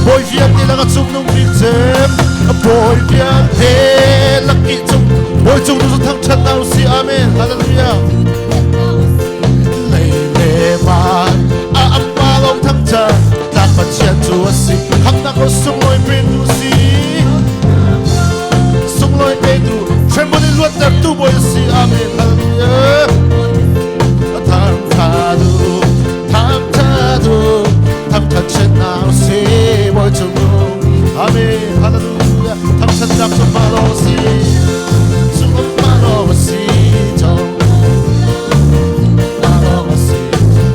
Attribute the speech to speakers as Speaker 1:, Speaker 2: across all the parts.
Speaker 1: Bawi vialte laka cungnung bik cem, Bawi vialte laki cung, Bawi cung nu cu thangṭhat hna usih. Amen. Hallelujah. Lei le van a amma lawng thangṭhat tlak Pathian cu a si. Khamnak o sunglawi petu si. Sunglawi petu, hremhmun in luattertu Bawi a si. Amen. Hallelujah. Thangṭhat u, thangṭhat u, thangṭhat chin hna usih, Bawi cung. Amen. Hallelujah. Thangṭhatnak cu ma lawng si, cu ma lawng si, ma lawng si,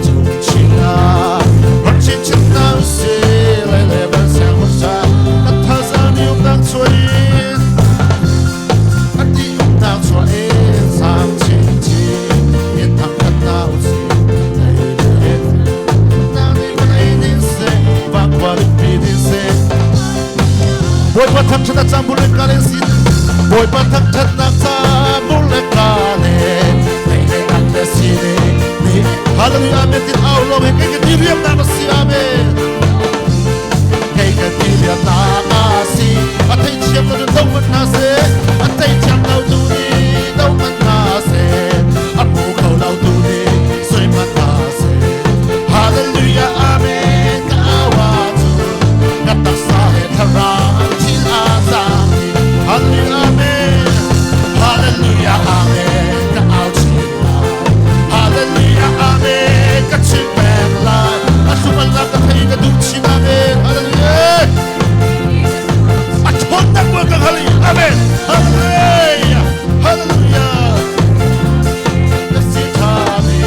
Speaker 1: cung chin ah, ram chin chin hna usih, lei le van siangpahrang, kan thazaang nih umnak chuah in, a ti umnak chuah in, sang chin chin in thangṭhat hna usih, lei le nang nih vawlei nih seh, vangkua ripi nih seh, Bawipa thangṭhat cang bul le ka le sin Bawipa thangṭhatnak ca bul le ka le lei le an le si ne ni Hallelujah amen tin au lo he kei ka ti riamnak a si amen kei ka ti riamnak a si a thei thiam lo do man hna seh a thei thiam lo tu nih do man hna seh a hmu kho lo tu nih soi man hna seh Hallelujah amen ka awa cu ka taksa he thlarau thil a zaang Hallelujah amen Hallelujah amen ka au chin lai Hallelujah amen ka chim peng lai a hluman ka thei ka duh chin amen Hallelujah a ṭhawnnak mual ka hngal i amen Hallelujah Hallelujah ka si ṭha mi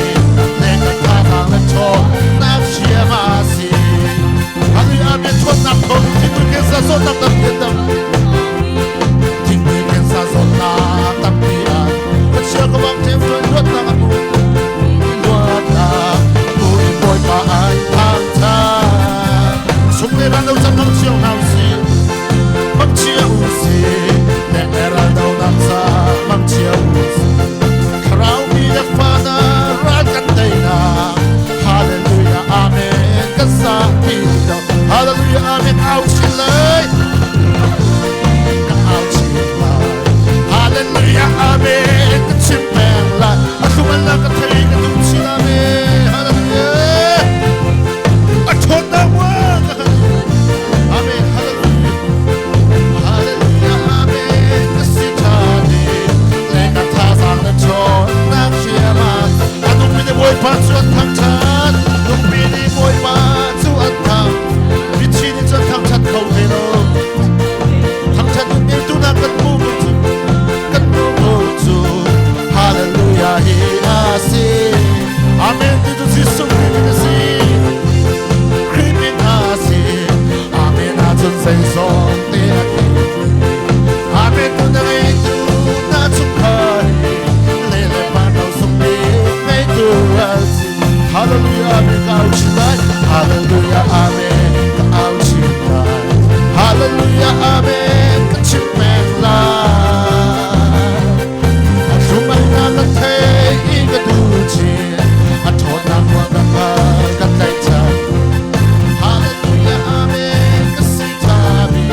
Speaker 1: le ka thazaang le ṭhaw nak hriam a si Hallelujah amen ṭhawnnak thawng thingpui kensa zawtnak tampi an dam thingpui kensa zawtnak tampi an Khuachia ka bang ṭem luatnak an hmu luatnak hmu in Bawipa an thangṭhat sung le ral lo cang hmang cio hna usih hmang cio usih nek le ral donak ca hmang cio usih thlarau mi le fa na ral kan teinak Hallelujah amen kan sa ti do Hallelujah amen au chin lai ka au chin lai Hallelujah amen ka chim peng lai a thlum an ka thei ka duh chin amen Hallelujah a ṭhawnnak wa Amen Hallelujah Hallelujah amen ka si ṭha ni le ka thazaang le ṭhawnnak hriam ah a nungmi nih Bawipa cu an thangṭhat nungmi nih Bawipa cu an thang mithi nih cun thangṭhat kho ve lo thangṭhat tu nak kan hmu ko cu kan hmu ko cu Hallelujah hi a si Amen ti cu Jesuh Khrih min a si Khrih min a si Amen ahcun zeizong te a thei Amen tu na ngeitu na chungkhar hi le le van lo sung bik ngeitu a si Hallelujah amen ka au chin lai Hallelujah amen ka au chin lai Hallelujah amen ka chim peng lai A thlum ai na ka thei i ka du chin a ṭhawnnak ruang ka hngal ka tlaihchan Hallelujah amen ka si ṭhami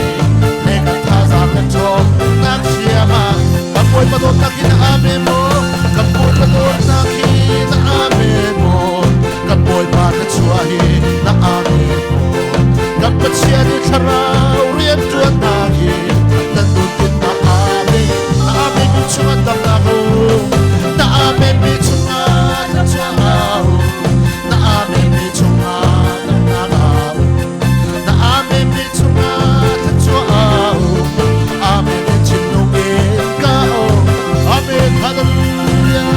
Speaker 1: le ka thazaang ka ṭhawnnak hriam ah ka Bawipa dawtnak hi na amen maw ka Bawipa dawtnak hi na amen maw ka Bawipa na chuah hi na amen maw kan Pathian i thlarau rianṭuannak hi nan nuntin na amen na amen mi chungah damnak um na amen mi chungah thluachuah um na amen mi chungah damnak um na amen mi chungah thluachuah um amen in thinlung in ka um amen hallelujah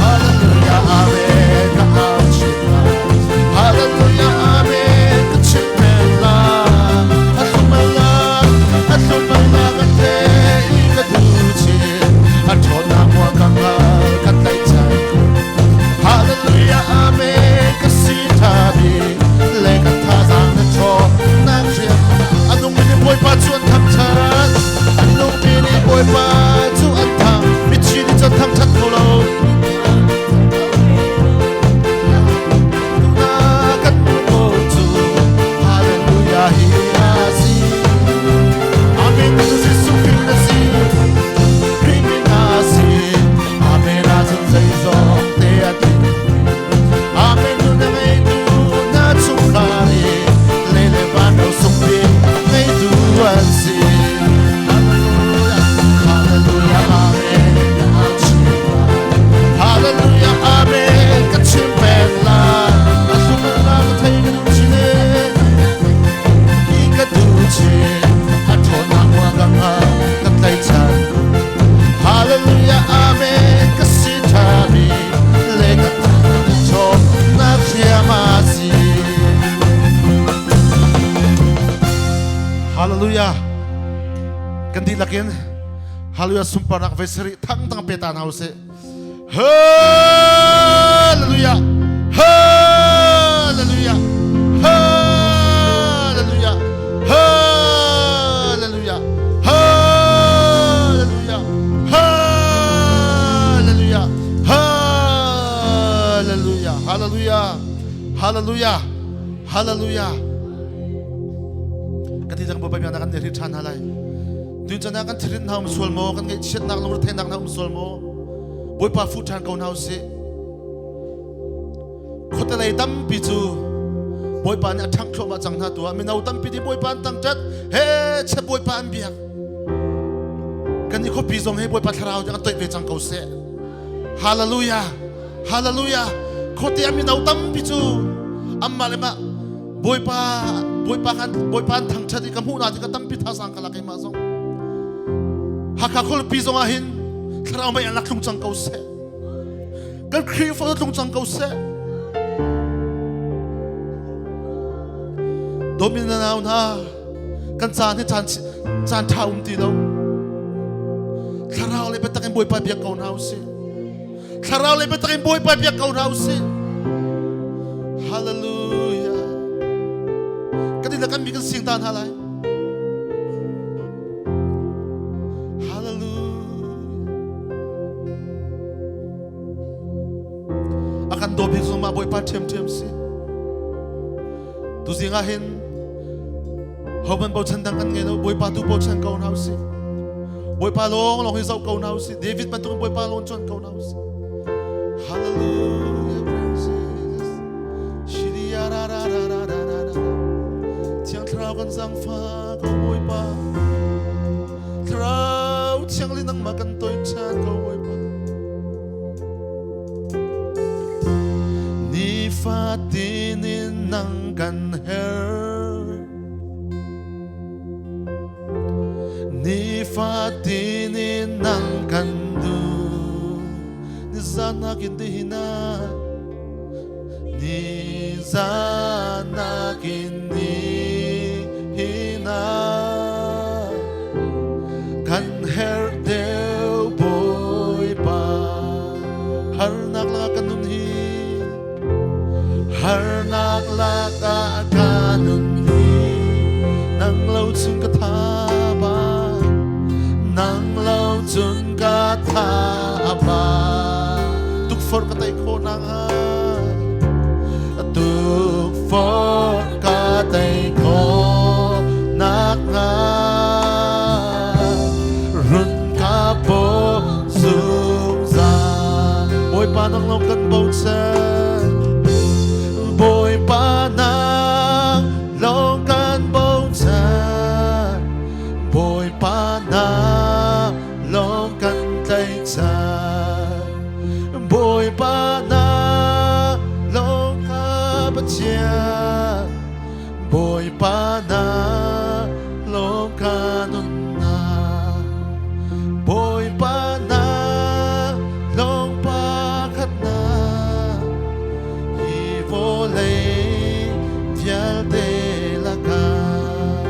Speaker 1: hallelujah amen ka au chin lai hallelujah amen ka chim peng lai a thlum lai. Kan dihlak in Hallelujah sunparnak ve sarih thang tang pe ta hna usih. Hallelujah! Hallelujah! Hallelujah! Hallelujah! Hallelujah! Hallelujah! Hallelujah! Hallelujah! Hallelujah! Hallelujah! Kan ti dang Bawipa bia na kan ri ṭhan hna lai. Tunchan ah kan thirin hna um sual maw? Kan ngaihchiatnak lungretheihnak hna um sual maw? Bawipa fuh ṭhan ko hna usih. Khuatelei tampi cu Bawipa nih a ṭhangh thluahmah cang hna tu ah mino tampi nih Bawipa an tangṭat he che Bawipa an biak. Kan i khuapi zong he Bawipa thlarau nih an toih ve cang ko seh. Hallelujah! Hallelujah! Khuate ah mino tampi cu anmah le mah Bawipa Bawipa kan Bawipa an thangṭhat i ka hmuh hna tikah tampi thazaang ka lak keimah zong. Hakha khualipi zong ah hin thlarau mei an rak tlung cang ko seh. Kan Khrihfa cu tlung cang ko seh. Domin na nau hna kan caan hi caan caan ṭha um ti lo. Thlarau le biatak in Bawipa biak ko hna usih. Thlarau le biatak in Bawipa biak ko hna usih. Hallelujah. Kan ila kan mi kan sing ta hna lai. Hallelujah. A kan daw bik zong mah Bawipa ṭhiamṭhiam si. Tuzing ah hin Homan bochan dang kan ngei lo Bawipa tu bochan ko hna usih. Bawipa lawng lawng hi zoh ko hna usih. David bantuk in Bawipa lawng cuan ko hna usih. Hallelujah praise Jesus. Shidiya ra ra ra ra ra ra ra. Thiang Thlarau kan zangfa ko Bawipa. Thlarau thiangli nangmah kan toi ṭhan ko Bawipa. Nifatin in nang kan her. Nifatin in nang kan duh. Nizan nakin dihina. Nizan nakin nihina. Kan herh deuh Bawipa. Harnak lakah kan nun hi. Harnak lakah ka nun hi. Nang lo cun ka tha ba. Nang lo cun ka tha a ba. Tukforh ka tei khawh nakhnga. Tukforh ka tei khawh nakhnga. Run ka bawm zungzal. Bawipa nang lawng kan bochan. Bawipa nang lawng kan bochan. Bawipa nang lawng kan tlaihchan. Bawipa nang lawng ka Pathian. Bawipa nang lawng ka nunnak. Bawipa nang lawng pakhatnak. Hi vawlei vialte lakah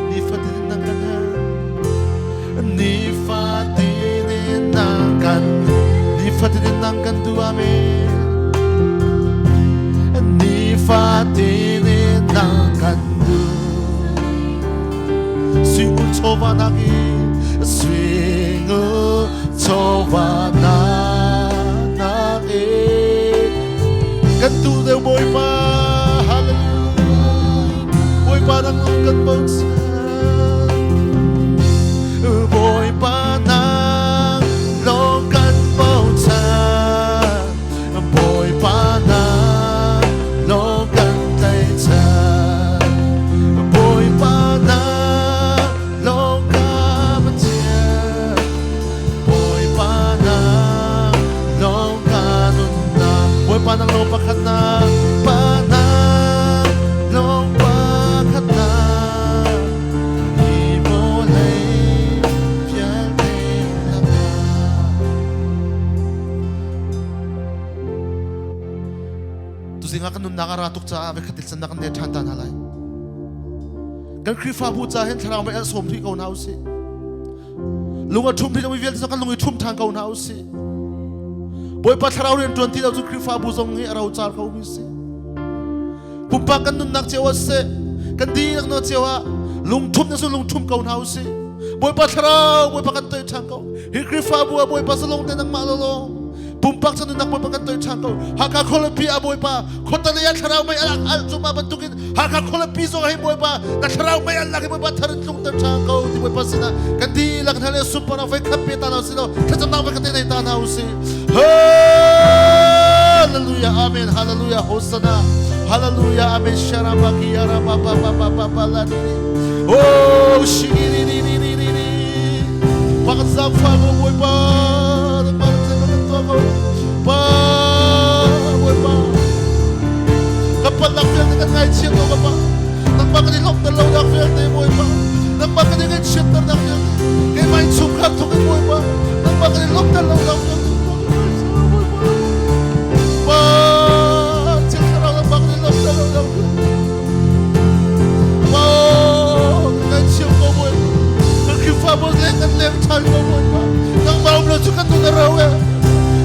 Speaker 1: nifatin na kan herh. Nifatin in na kan nifatin in nang kan duh amen. Nifatin in nang kan duh. Suingun chawva nak i suingun chawva nak i kan duh deuh Bawipa hallelujah Bawipa nang lung kan bochan Bawipa nang lawng kan bochan Bawipa nang lawng kan tlaihchan Bawipa nang lawng ka Pathian Bawipa nang lawng ka nunnak Bawipa nang lawng pakhatnak Pa nang lawng pakhatnak Hi vawlei vialte lakah Tuzing ah kan nunnak a ra tuk caah voikhat til cannak kan nei ṭhan ta hna lai. Kan Khrihfabu ca hin thlarau mei an sawm rih ko hna usih. Lung a ṭhum rih lomi vialte kan lung i ṭhum ṭhan ko hna u sih. Bawipa thlarau rian ṭuan ti lo cu Khrihfabu zong hi a rocar ko mi si. Pumpak kan nunnak cio ah siseh, kan dihlak nak cio ah lungṭhum na cu lungṭhum ko hna u sih. Bawipa thlarau Bawipa kan toih ṭhan ko. Hi Khrihfabu ah Bawipa zalong te nangmah lawlaw. Pumpak cu nunnak Bawipa kan toih ṭhan ko. Hakha khualipi ah Bawipa khuatalei ah thlarau mei alak al cuma bantukin Hakha khualipi zong hi Bawipa na thlarau mei alak hi Bawipa thar in tlungter ṭhan ko ti Bawipa sinah kan dihlak hna le sunparnak voi khat pe ta hna usih law thlacamnak voi khat te nei ta hna usih. Hallelujah, Amen, Hallelujah, Hosanna, Hallelujah, Amen, Sharabaki, Araba, ba, ba, ba, ba, ba, la, ni, ni. Oh, shigi, ni, ni, ni, ni, ni, ni. Pakhat zaangfah ko Bawipa, nangmah na thil kan tuah ko. Pa, Bawipa, kan palhnak vialte kan ngaichia ko ka Pa. Nangmah kan i lawmhter lonak vialte Bawipa, nangmah kan i ngaihchiatternak vialte, keimah innchungkhar thawk in Bawipa, nangmah kan i lawmhter lonak vialte, Bawipa. Pa, Thiang Thlarau nangmah kan i lawmhter lonak vialte. Pa, kan ngaihthiam ko Bawipa. Kan Khrihfabu le kan leng ṭhan ko Bawipa. Nangmah um lo cu kan nun a ro e.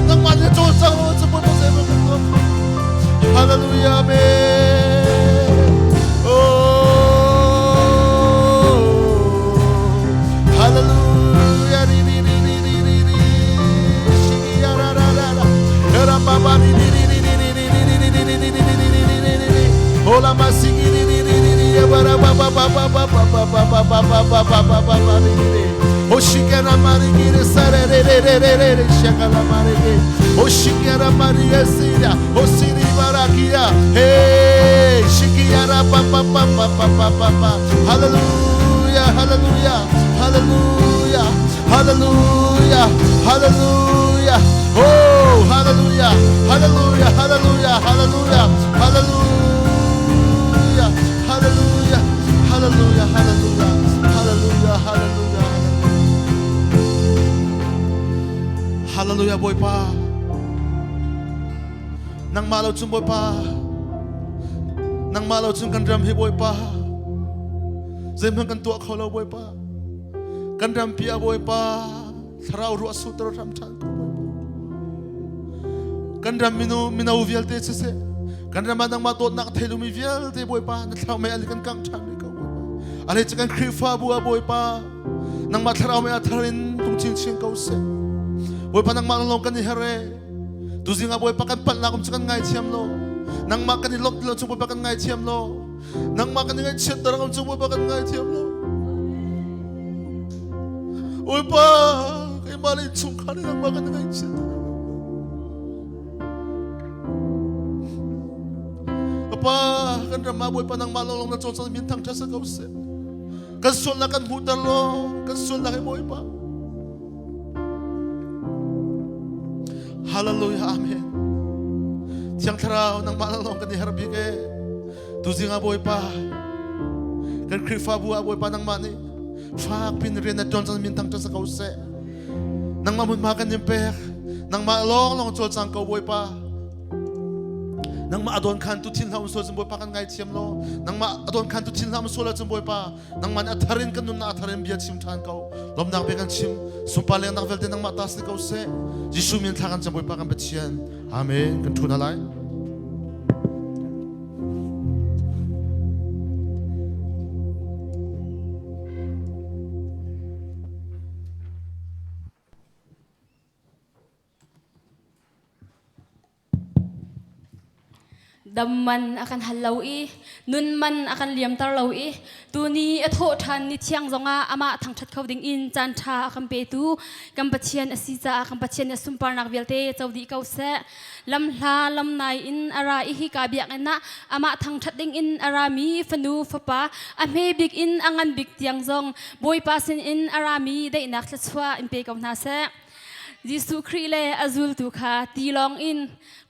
Speaker 1: Nangmah nih cawlcang lo cu Bawipa zeihmanh kan tuah kho. Hallelujah, Amen. Oh, hallelujah. Ri, ri, ri, ri, ri, ri, ri. Shigi, ya, ra, ra, ra, ra. Ra, ba, ba, ri, ri, ri, ri, ri, ri, ri, ri, ri, ri, ri, ri, ri, ri, ri, ri, ri, ri. Hola, ma, sigi, ri, ri, ri, ri, ri, ya, ba, ra, ba, ba, ba, ba, ba, ba, ba, ba, ba, ba, ba, ba, ba, ba, ba, ba, ri, ri, ri. Oh, shikara, ma, ri, gi, ri, sa, re, re, re, re, re, re, re, shakara, ma, ri, gi. Oh, shikara, ma, ri, ya, si, ya. Oh, siri, ba, ra, ki, ya. Hey, shikara, pa, pa, pa, pa, pa, pa, pa, pa. Hallelujah, hallelujah, hallelujah, hallelujah, hallelujah. Oh, hallelujah, hallelujah, hallelujah, hallelujah, hallelujah, hallelujah, hallelujah, hallelujah, hallelujah, hallelujah. Hallelujah, Bawipa. Nangmah lo cun Bawipa, nangmah lo cun kan ram hi Bawipa, zeihmanh kan tuah kho lo Bawipa. Kan rampi ah Bawipa, thlarau ruah suter hram ṭhan ko Bawipa. Kan ram mino mino vialte siseh, kan ram ah nangmah dawtnak thei lomi vialte Bawipa, na thlarau mei al kan kangh ṭhan rih ko Bawipa. Ale cu kan Khrihfabu ah Bawipa, nangmah thlarau mei a thar in tung chinchin ko seh. Bawipa nangmah lawng kan i her e. Tuzing ah Bawipa kan palhnak um cu kan ngaithiam lo. Nangmah kan i lawmh lo cu Bawipa kan ngaithiam lo. Nangmah kan i ngaihchiat um cu Bawipa kan ngaithiam lo. Bawipa, keimah le innchungkhar nih nangmah kan i ngaihchiat. Papa, kan ram ah Bawipa nangmah lawnglawng na cawlcang min thangṭhat sa ko seh. Kan sualnak kan hmuhter law, kan sualnak hi Bawipa. Hallelujah, amen. Thiang Thlarau nangmah lawng kan i har bik e. Tuzing ah Bawipa, kan Khrihfabu ah Bawipa nangmah nih fak pin rian na ṭuan cang min thang ṭan sa ko seh. Nangmah hmunhma kan in pek. Nangmah lawng lawng cawlcang ko Bawipa. Nangmah adon khan tu thin hlah um sual cun Bawipa kan ngaithiam law. Nangmah adon khan tu thin hlah um sual ahcun Bawipa nangmah nih a thar in kan nunnak a thar in bia chim ṭhan ko. Lawmnak bia kan chim. Sunpar lengnak vialte nangmah ta si ko seh. Jesuh min thla kan cam Bawipa kan Pathian. Amen. Kan ṭhu hna lai.
Speaker 2: Dam man a kan hal lo i nun man a kan liamter lo i tuni a thawh ṭhan ni thiang zongah amah thangṭhat kho ding in caan ṭha a kan petu kan Pathian a si caah kan Pathian nih a sunparnak vialte co dih ko seh. Lamhla lamnai in a ra i hika biakinn ah amah thangṭhat ding in a rami fanu fapa a hme bik in a ngan bik tiang zong Bawipa sinin a rami daihnak thluachuah in pe ko hna seh. Jesuh Khrih le a zultu kha tilawng in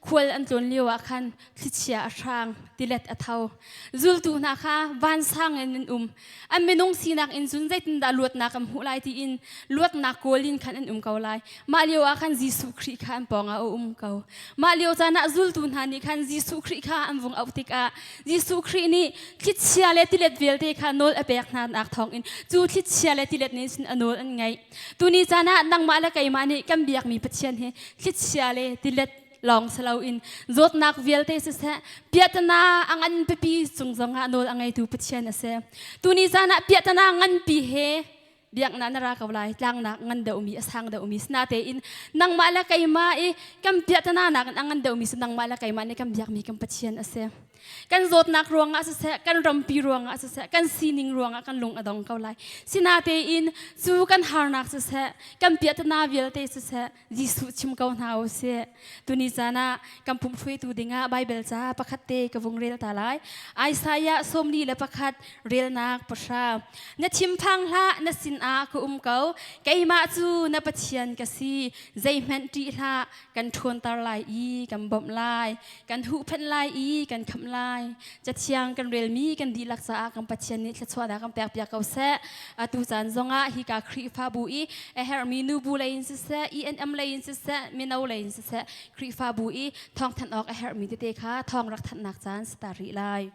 Speaker 2: Khual an tlawn lio ah khan thlichia a hrang, tilet a tho. Zultu hna kha vansang in an um. An minung sinak in cun zeitindah luatnak kan hmuh lai tiin luatnak kawl in khan an um ko lai. Mah lio ah khan Jesuh Khrih kha an pawngah a um ko. Mah lio caan ah zultu hna nih khan Jesuh Khrih kha an vung auh tikah Jesuh Khrih nih thlichia le tilet vialte kha nawl a pek hna nak thawngin cu thlichia le tilet nih cun a nawl an ngaih. Tuni caan ah nangmah le keimah nih kan biakmi Pathian hi thlichia le tilet lawng si loin zawtnak vialte siseh piahtana a ngan pipi cung zongah nawl a ngeitu Pathian a si. Tuni caan ah piahtana nganpi he biaknak na ra ko lai tlangnak ngan deuhmi a sang deuhmi sinatein nangmah le keimah i kan piahtana nakin a ngan deuhmi si nangmah le keimah nih kan biakmi kan Pathian a si. Kan zawtnak ruangah siseh, kan rampi ruangah siseh, kan sining ruangah kan lung a dong ko lai. Sinatein cu kan harnak siseh, kan piahtana vialte siseh, Jesuh chim ko hna u sih. Tuni caan ah kan pumh hruaitu dingah Baibal ca pakhat te ka vung rel ta lai. Isaiah 41 relnak 9. Na thinphang hlah, na sinah ka um ko. Keimah cu na Pathian ka si. Zeihmanh ṭih hlah, kan ṭhawnter lai i kan bawmh lai. Kan huhphenh lai i kan khamh lai. Cathiang kan relmi kan dihlak caah kan Pathian nih thluachuahnak kan pekpiak ko seh. Atu caan zongah hika Khrihfabu i a herhmi nubu lei in siseh, ENM lei in siseh, mino lei in siseh, Khrihfabu i thawngthanh awk a herhmi tete kha thawng rak thanhnak caan si ta rih lai.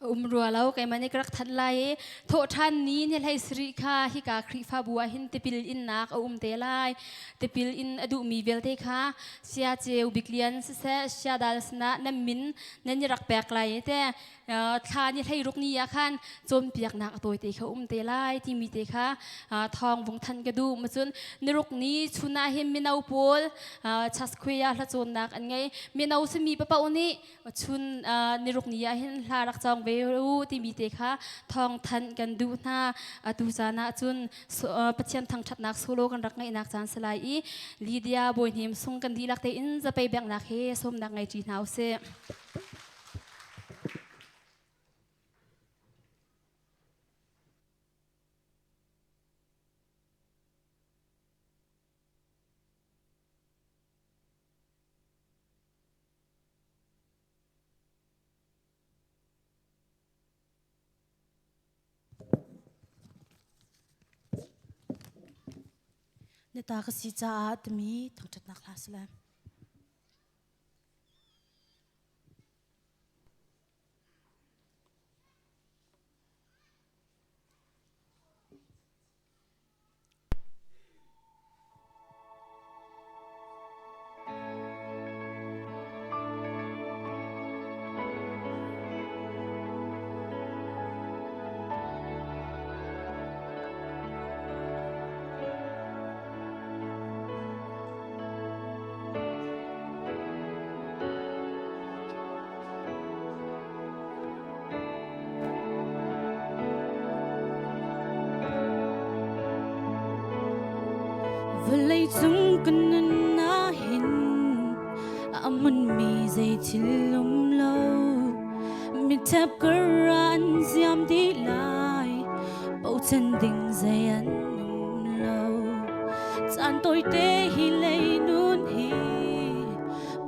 Speaker 2: Um rua lo keimah nih ka rak thanh lai i thawhṭhan ni ni hlei sarih kha hika Khrihfabu ah hin tipil innak a um te lai. Tipil in a duhmi vialte kha sia ceu biklian siseh sia dal sinah nan min nan i rak pek lai i te thla ni hleiruk ni ah khan cawnpiaknak a tawite kha um te lai timi te kha thawng vung than ka duh. Macun niruk ni chun ah hin mino pawl chaskhuia hla cawnnak an ngei. Mino simi papaoh nih chun niruk ni ah hin hla rak cawng ve u timi te kha thawng thanh kan duh hna. Atu caan ah cun Pathian thangṭhatnak solo kan rak ngeihnak caan si lai i Lydia Bawihnem sung kan dihlak tein zapei benghnak he sawmnak ngei ṭi hna usih.
Speaker 3: Na ta ka si caah timi thangṭhatnak hla si lai. Vawleicung kan nun ahhin a hmunmi zei thil um lo. Mitthep kar ah an ziam dih lai, bochan ding zei an um lo. Caan tawite hi lei nun hi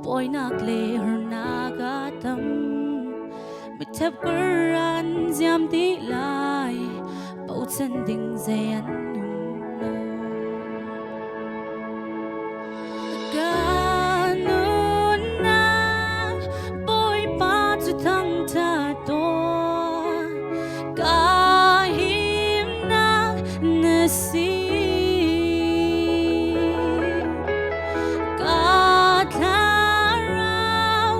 Speaker 3: pawinak le harnak a tam. Mitthep kar ah an ziam dih lai, bochan ding zei an um lo. Ka nunnak Bawipa cu thangṭhat tuah, ka himnak na si. Ka thlarau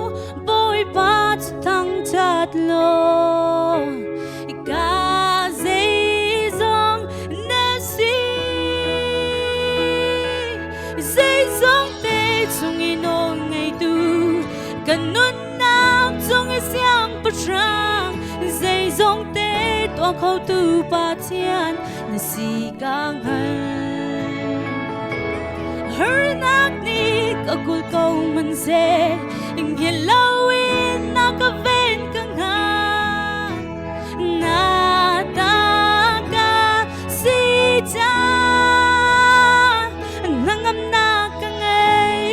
Speaker 3: Bawipa cu thangṭhat law, ka zeizong na si. Zeizong te chung i nawl ngeitu kan nunnak cung i siangpahrang zeizong te tuah khotu Pathian na si ka hngal. Harnak nih ka kul ko man se Ngilawin na ka ven ka nga Na ta ka si cha Nangam na ka ngei.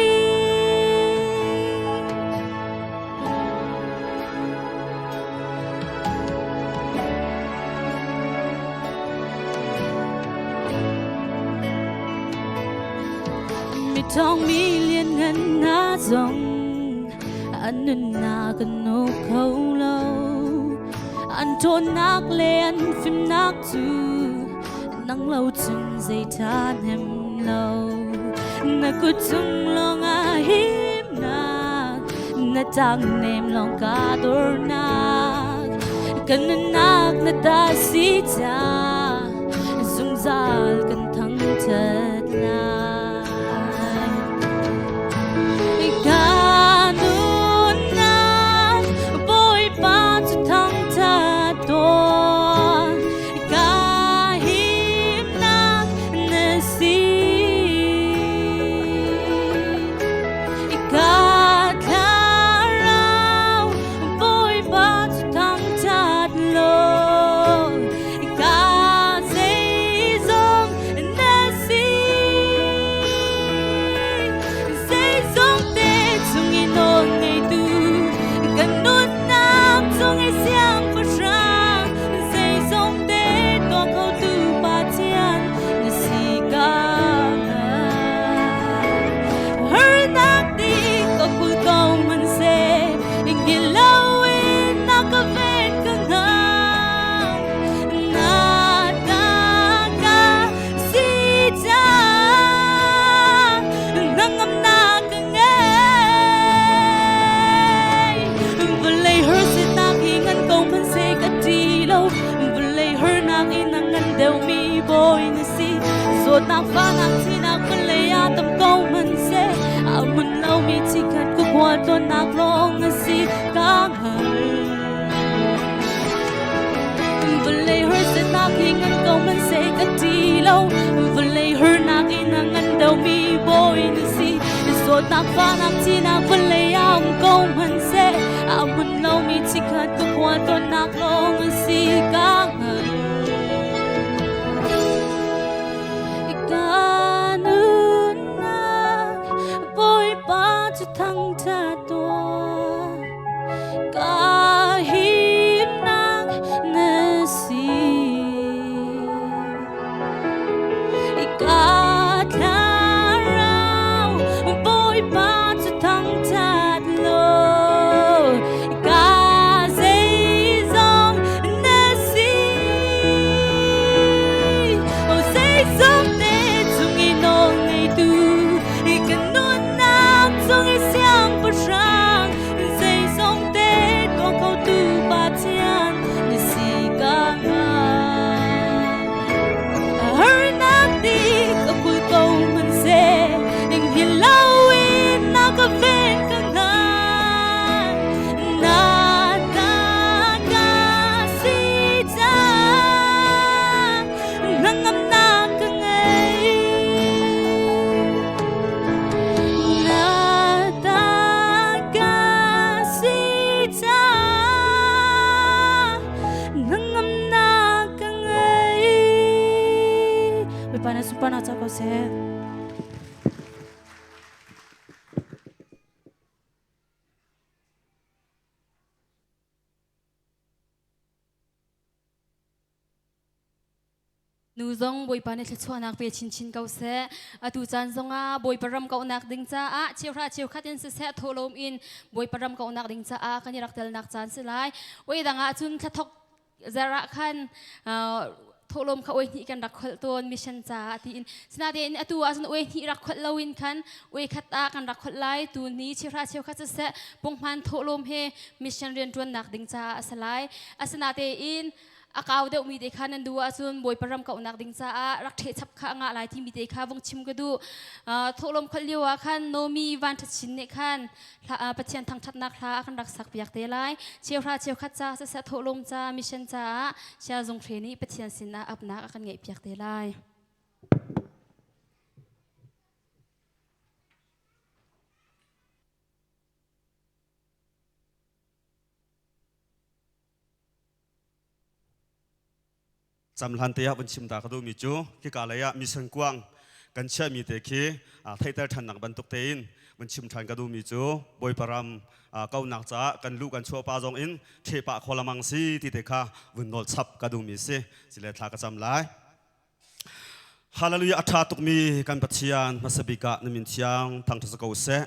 Speaker 3: Mi thong mi lian ngan na zong an nunnak kan no kho lo. An ṭhawnnak le an fimnak cu nang lo cun zei ṭha hnem lo. Na kut cung lawngah himnak, na ṭang nem lawng ka dornak. Kan nunnak na ta si ca zungzal kan thangṭhat lai. Ka nunnak Bawipa cu thangṭhat tuah. Ka himnak na si. Ka thlarau Bawipa cu thangṭhat law ka zeizong na si. Zeizong te chung i nawl ngeitu kan nunnak chung i siangpahrang zeizong te tuah khotu Pathian na si ka Harnak ti ka kul ko hmanhseh ngilo in na ka ven ka hnang na ta ka si ca hnangamnak ka ngei. Vawlei harsinak hi ngan ko hmanhseh ka ṭi lo. Vawlei harnak in a ngan deuhmi bawi na si. Zawtnak fahnak thihnak vawlei ah tam ko hmanhseh a hmun lomi chikhat ka khual tlawnnak lawng a si ka hngal. Vawlei harsatnak hi ngan ko hmanhseh ka ṭi lo. Vawlei harnak in a ngan deuhmi bawi na si. Zawtnak fahnak thihnak vawlei ah um ko hmanhseh a hmun lomi chikhat ka khual tlawnnak lawng a si ka hngal. Ka nunnak Bawipa cu thangṭhat tuah. Ka himnak na si. Ka thlarau Bawipa cu thangṭhat law ka zeizong na si. Oh, zeizong te chung i nawl ngeitu kan nunnak chung i siangpahrang zeizong te tuah khotu Pathian na si ka hngal. Harnak ti ka kul ko hmanhseh hngilh in na ka ven ka hngal. Na ta ka si caah hnangamnak ka ngei. Na ta ka si caah hnangamnak ka ngei. Bawipa na sunparnak ca ko seh.
Speaker 2: Nu zong Bawipa nih thluachuahnak pe chinchin ko seh. Atu caan zongah Bawipa ram kauhnak ding caah cheuhra cheukhat in siseh thawhlawm in Bawipa ram kauhnak ding caah kan i rak telnak caan si lai. Oi dang ah cun thlathok zarh ah khan thawhlawm kha oi hnih kan rak kholh tawn mission caah tiin. Sinain atu ah cun oi hnih rak kholh loin khan oi khat ah kan rak kholh lai. Tu ni cheuhra cheukhat siseh punghman thawhlawm he mission rianṭuannak ding caah a si lai. Asinain a kau deuhmi te kha nan duh ahcun Bawipa ram kauhnak ding caah rak ṭhehchap kha a ngah lai timi te kha vung chim ka duh. Thawhlawm kholh lio ah khan Nomi Van Ṭhat Chin nih khan Pathian thangṭhatnak hla a kan rak sak piak te lai. Cheuhra cheukhat ca siseh thawhlawm ca mission caah Sia Zung Hre nih Pathian sinah apnak a kan ngeih piak te lai.
Speaker 4: Camhlan te ah vun chim ta ka duhmi cu khika lei ah mission kuang kan chiahmi te khi theihter ṭhannak bantuk tein vun chim ṭhan ka duhmi cu Bawipa ram kaunak caah kan luh kan chuah pa zong in ṭhehpah kho lamang si ti te kha vun nawl chap ka duhmi si. Sile thla ka cam lai. Hallelujah a ṭha tukmi kan Pathian hmasa bik ah na min thiang thangṭhat ko seh.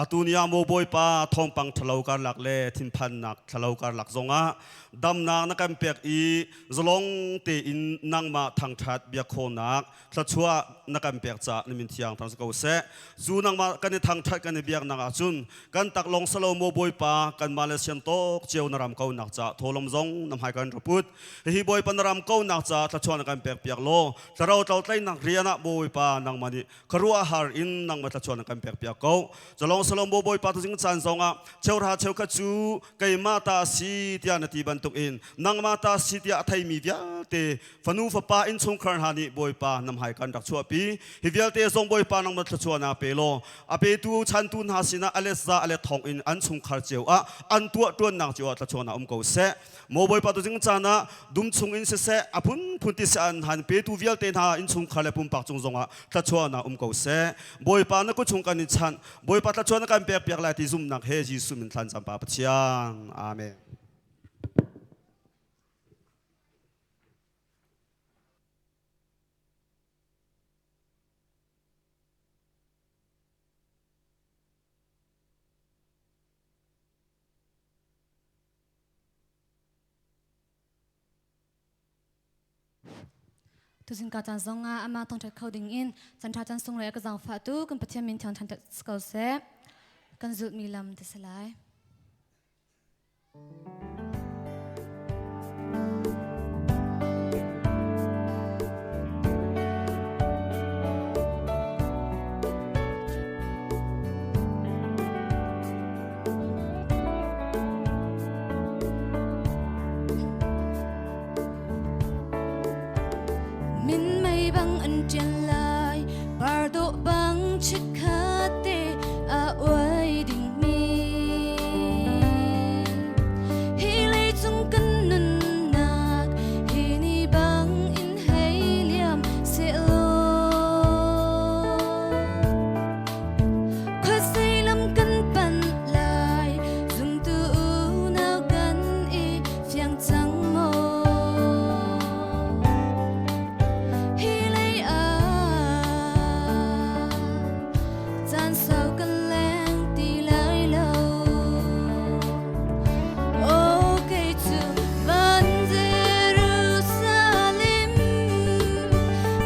Speaker 4: Atu ni ah maw Bawipa thawngpang ṭhalo karlak le thinphannak ṭhalo karlak zongah damnak na kan pek i zalong tein nangmah thangṭhat biak khawhnak thluachuah na kan pek caah na min thiang thangṭhat ko seh. Cu nangmah kan i thangṭhat kan i biaknak ahcun kan taklawng salo maw Bawipa kanmah le sian tawk cio na ram kaunak caah tholom zong na hmai kan raput. Hihi Bawipa na ram kaunak caah thluachuah na kan pek piak law thlarau tlautlainak rian ah Bawipa nangmah nih khuaruahhar in nangmah thluachuah na kan pek piak ko. Zalong salom bo Bawipa tuzing caan zongah cheuhra cheukhat cu keimah ta si tiah na ti bantukin nangmah ta si tiah a theimi vialte fanu fapa innchungkhar hna nih Bawipa nam hai kan rak chuahpi. Hi vialte zong Bawipa nangmah thluachuah na pe law a petu chantu hna sinah a let za a let thong in an chungkhar cio ah an tuah tuannak cio ah thluachuah na um ko seh. Maw Bawipa tuzing caan ah dum chung in siseh a phunphun ti seh an han petu vialte hna innchungkhar le pumpak cung zongah thluachuahnak um ko seh. Bawipa na kut chung kan in chanh. Bawipa thluachuah na kan pek piak lai ti zumhnak he Jesuh min thlan cam pa Pathian. Amen.
Speaker 5: Tuzing ka caan zong ah amah thawngṭhat kho ding in canṭha caan sung le ka zaangfah tu kan Pathian min thiang ṭhan ko seh. Kan zulhmi lam ti si lai. Minmei bang an ṭian lai, par dawh bang chikkhat te a uai dingmi. Hi leicung kan nunnak hi ni bang in hei liam sehlaw. Khuasei lam kan panh lai, zumtu unau kan i fiang cang maw? Hi lei ah caan sau kan leng ti lai lo. Aw kei cu van Jerusalem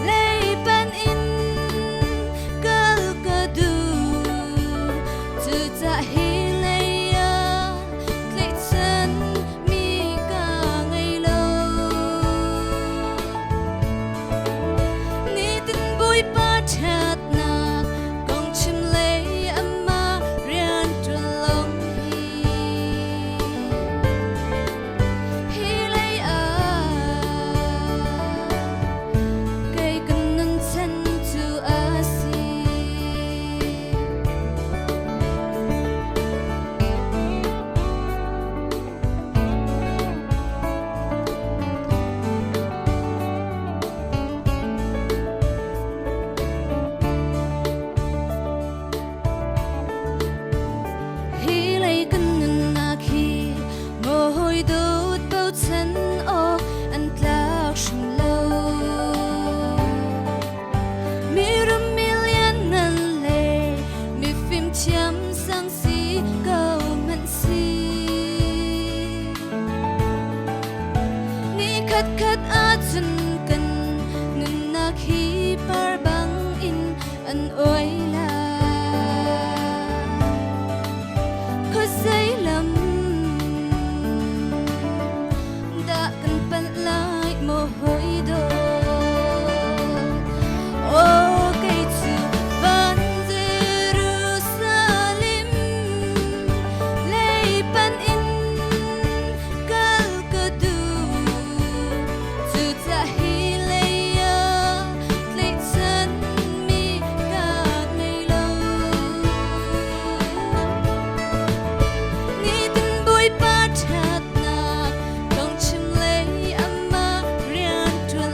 Speaker 5: lei panh in kal ka duh. Cucah hi lei ah tlaihchan mi ka ngei lo. Nitin Bawipa ṭhatnak kong chim lei amah rian ṭuan lawng hi. Hi lei ah kei kan nunchan cu a si. Hi lei kan nunnak hi maw hawi dawt bochan awk an tlak hrim lo. Mirum milian ngan le mifim thiam sang si ko hmanh si. Ni khat khat ahcun kan nunnak hi par bang in an oi lai. Khuazei lam dah kan panh lai maw hawi dawt? Aw kei cu van Jerusalem lei panh in kal ka duh. Cucah hi lei ah tlaihchan mi ka ngei lo. Nitin Bawipa ṭhatnak kong chim lei amah rian ṭuan.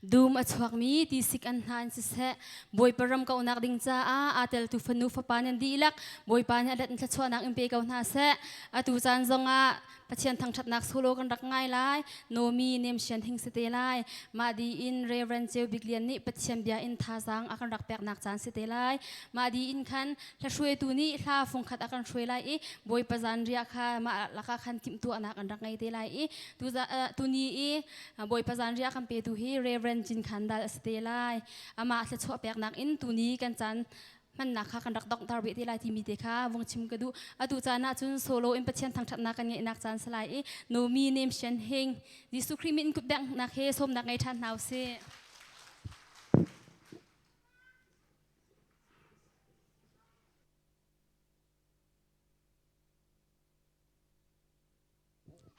Speaker 2: Dum a chuakmi tisik an hna in siseh, Bawipa ram kauhnak ding caah aa teltu fanu fapa nan dihlak Bawipa nih a let in thluachuahnak in pe ko hna seh. Atu caan zongah Pathian thangṭhatnak solo kan rak ngai lai. Nomi Nem Sian Hing si te lai. Mah di in Reverend Ceu Bik Lian nih Pathian bia in thazaang a kan rak peknak caan si te lai. Mah di in khan hla hruaitu nih hla fungkhat a kan hruai lai i Bawipa zanriah kha mah lakah khan timhtuahnak an rak ngei te lai i tuni i Bawipa zanriah kan petu hi Reverend Cin Khan Dal a si te lai. Amah thluachuah peknak in tuni kan caan hmannak kha kan rak donghter beh te lai timi te kha vung chim ka duh. Atu caan ah cun solo in Pathian thangṭhatnak kan ngeihnak caan si lai i Nomi Nem Sian Hing Jesuh Khrih min kut benghnak he sawmnak ngei ṭhan hna usih.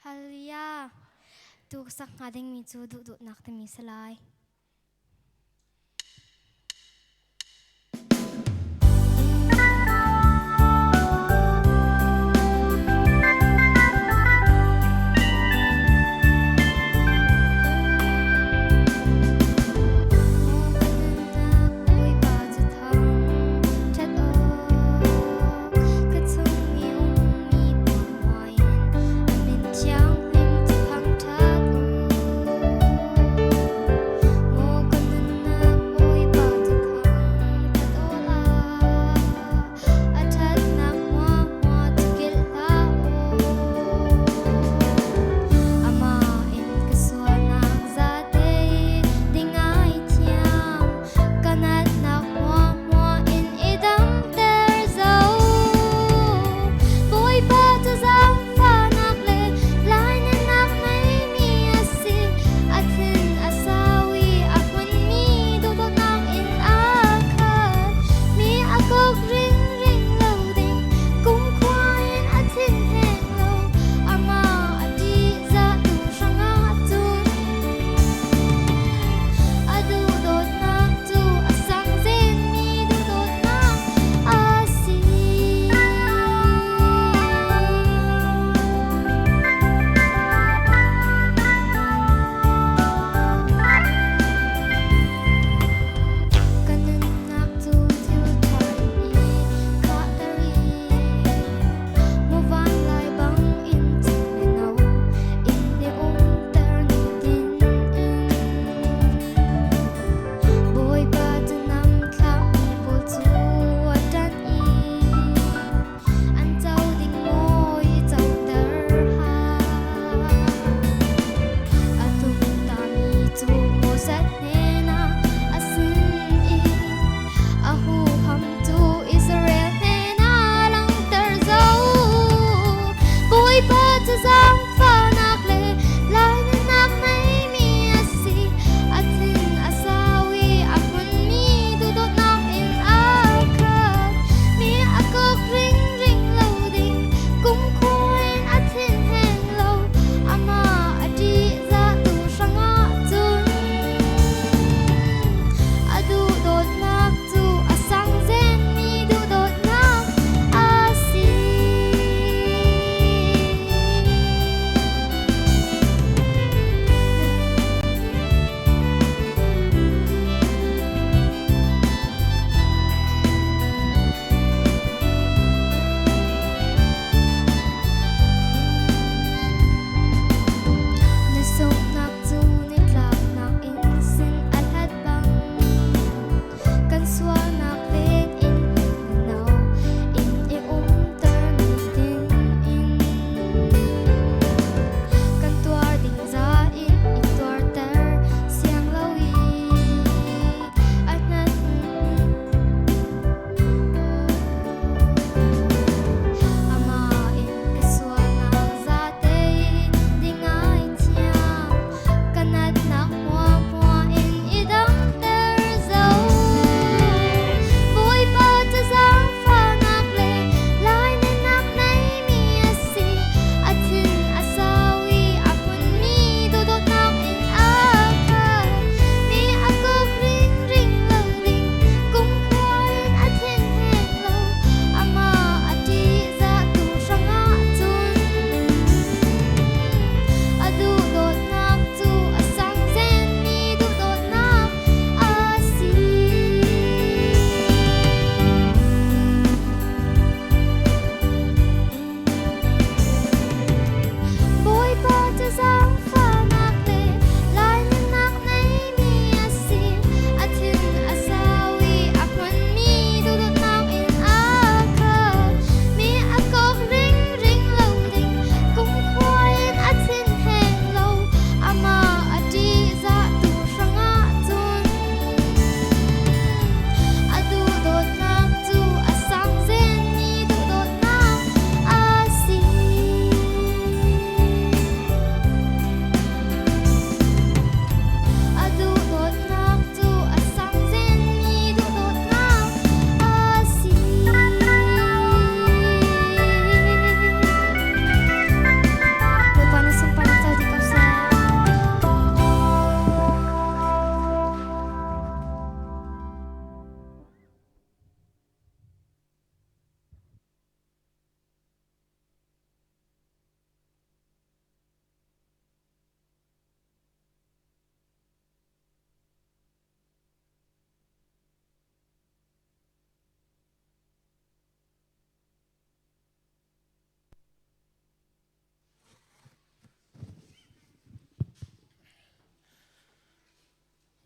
Speaker 6: Hallelujah. Tu ka sak hnga dingmi cu duhduhnak timi si lai.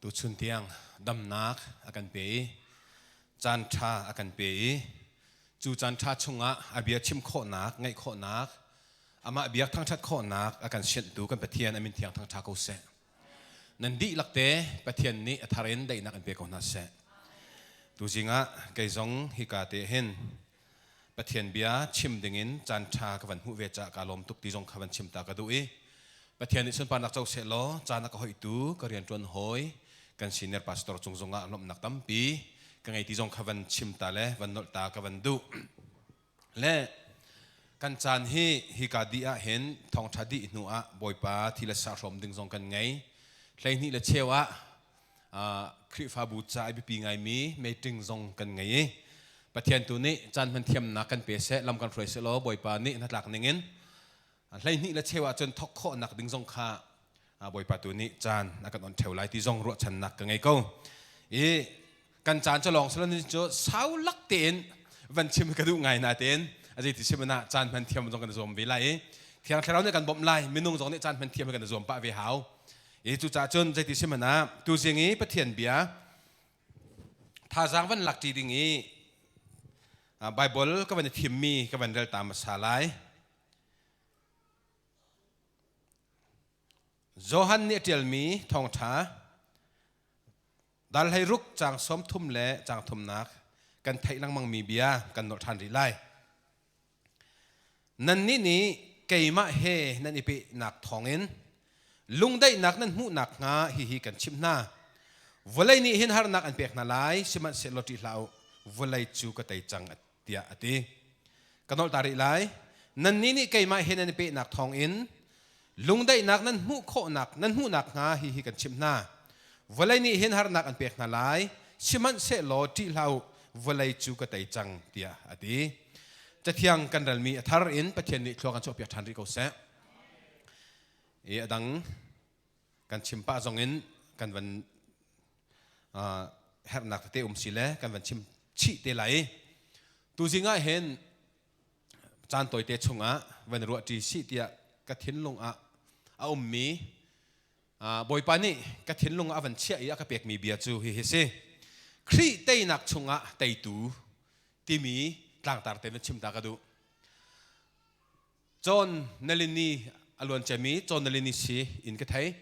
Speaker 7: Tuchun tiang damnak a kan pe i caan ṭha a kan pe i cu caan ṭha chungah a bia chim khawhnak, ngaih khawhnak, amah biak thangṭhat khawhnak a kan sianhtu kan Pathian a min thiang thangṭha ko seh. Nan dihlak te Pathian nih a thar in daihnak in pe ko hna seh. Tuzing ah kei zong hika te hin Pathian bia chim dingin caan ṭha ka van hmuh ve caah kaa lawm tuk ti zong kha van chim ta ka duh i Pathian nih sunparnak co seh law caan a ka hoihtu ka rianṭuan hawi kan senior pastor cung zongah lawmhnak tampi ka ngei ti zong kha van chim ta le van nolh ta ka van duh. Le kan caan hi hika dih ah hin thawngṭha dih hnu ah Bawipa thi le sa hrawm ding zong kan ngei. 12 le cheu ah Khrihfabu ca i biapi ngaimi meeting zong kan ngei i Pathian tu nih caan hman thiamnak kan pe seh, lam kan hruai seh law Bawipa nih hnatlak ningin 12 le cheu ah cun thawk khawhnak ding zong kha Bawipa tu nih caan a kan on ṭheo lai ti zong ruahchannak ka ngei ko. I kan caan cu lawng silo cu sau lak tein van chim ka duh ngai na tein a zei ti sim na caan hman thiam zong kan zuam ve lai i thiang thlarau nih kan bawmh lai minung zong nih caan hman thiam kan zuam pah ve hau i cu ca cun zei ti sim na tu zing i Pathian bia thazaang van lak ṭi ding i Bible ka van i thim mi ka van rel ta hmasa lai. Johan nih a ṭialmi thawngṭha dal 16 caang 30 le caang thumnak kan theih lengmangmi bia kan nolh ṭhan rih lai. Nannih nih keimah he nan i pehnak thawngin lungdaihnak nan hmuh nakhnga hihi kan chimh hna. Vawlei nih hin harnak an pek hna lai, sihmanhsehlaw ṭih hlah u, vawlei cu ka tei cang tiah a ti. Ka nolh ta rih lai. Nannih nih keimah he nan i pehnak thawngin lungdaihnak nan hmuh khawhnak nan hmuh nakhnga hihi kan chimh hna. Vawlei nih hin harnak an pek hna lai, sihmanhsehlaw ṭih hlah u, vawlei cu ka tei cang tiah a ti. Cathiang kan relmi a thar in Pathian nih thlua kan chuahpiak ṭhan rih ko seh. I a dang kan chim pah zong in kan van herhnak tete um si le kan van chim chih te lai. Tuzing ah hin caan tawite chungah van ruah ṭi sih tiah ka thinlung ah a ummi Bawipa nih ka thinlung ah a van chiah i a ka pekmi bia cu hihi si. Khrih teinak chungah teitu timi tlangtar te van chim ta ka duh. John Nalini a luan ciami John Nalini si in ka thei.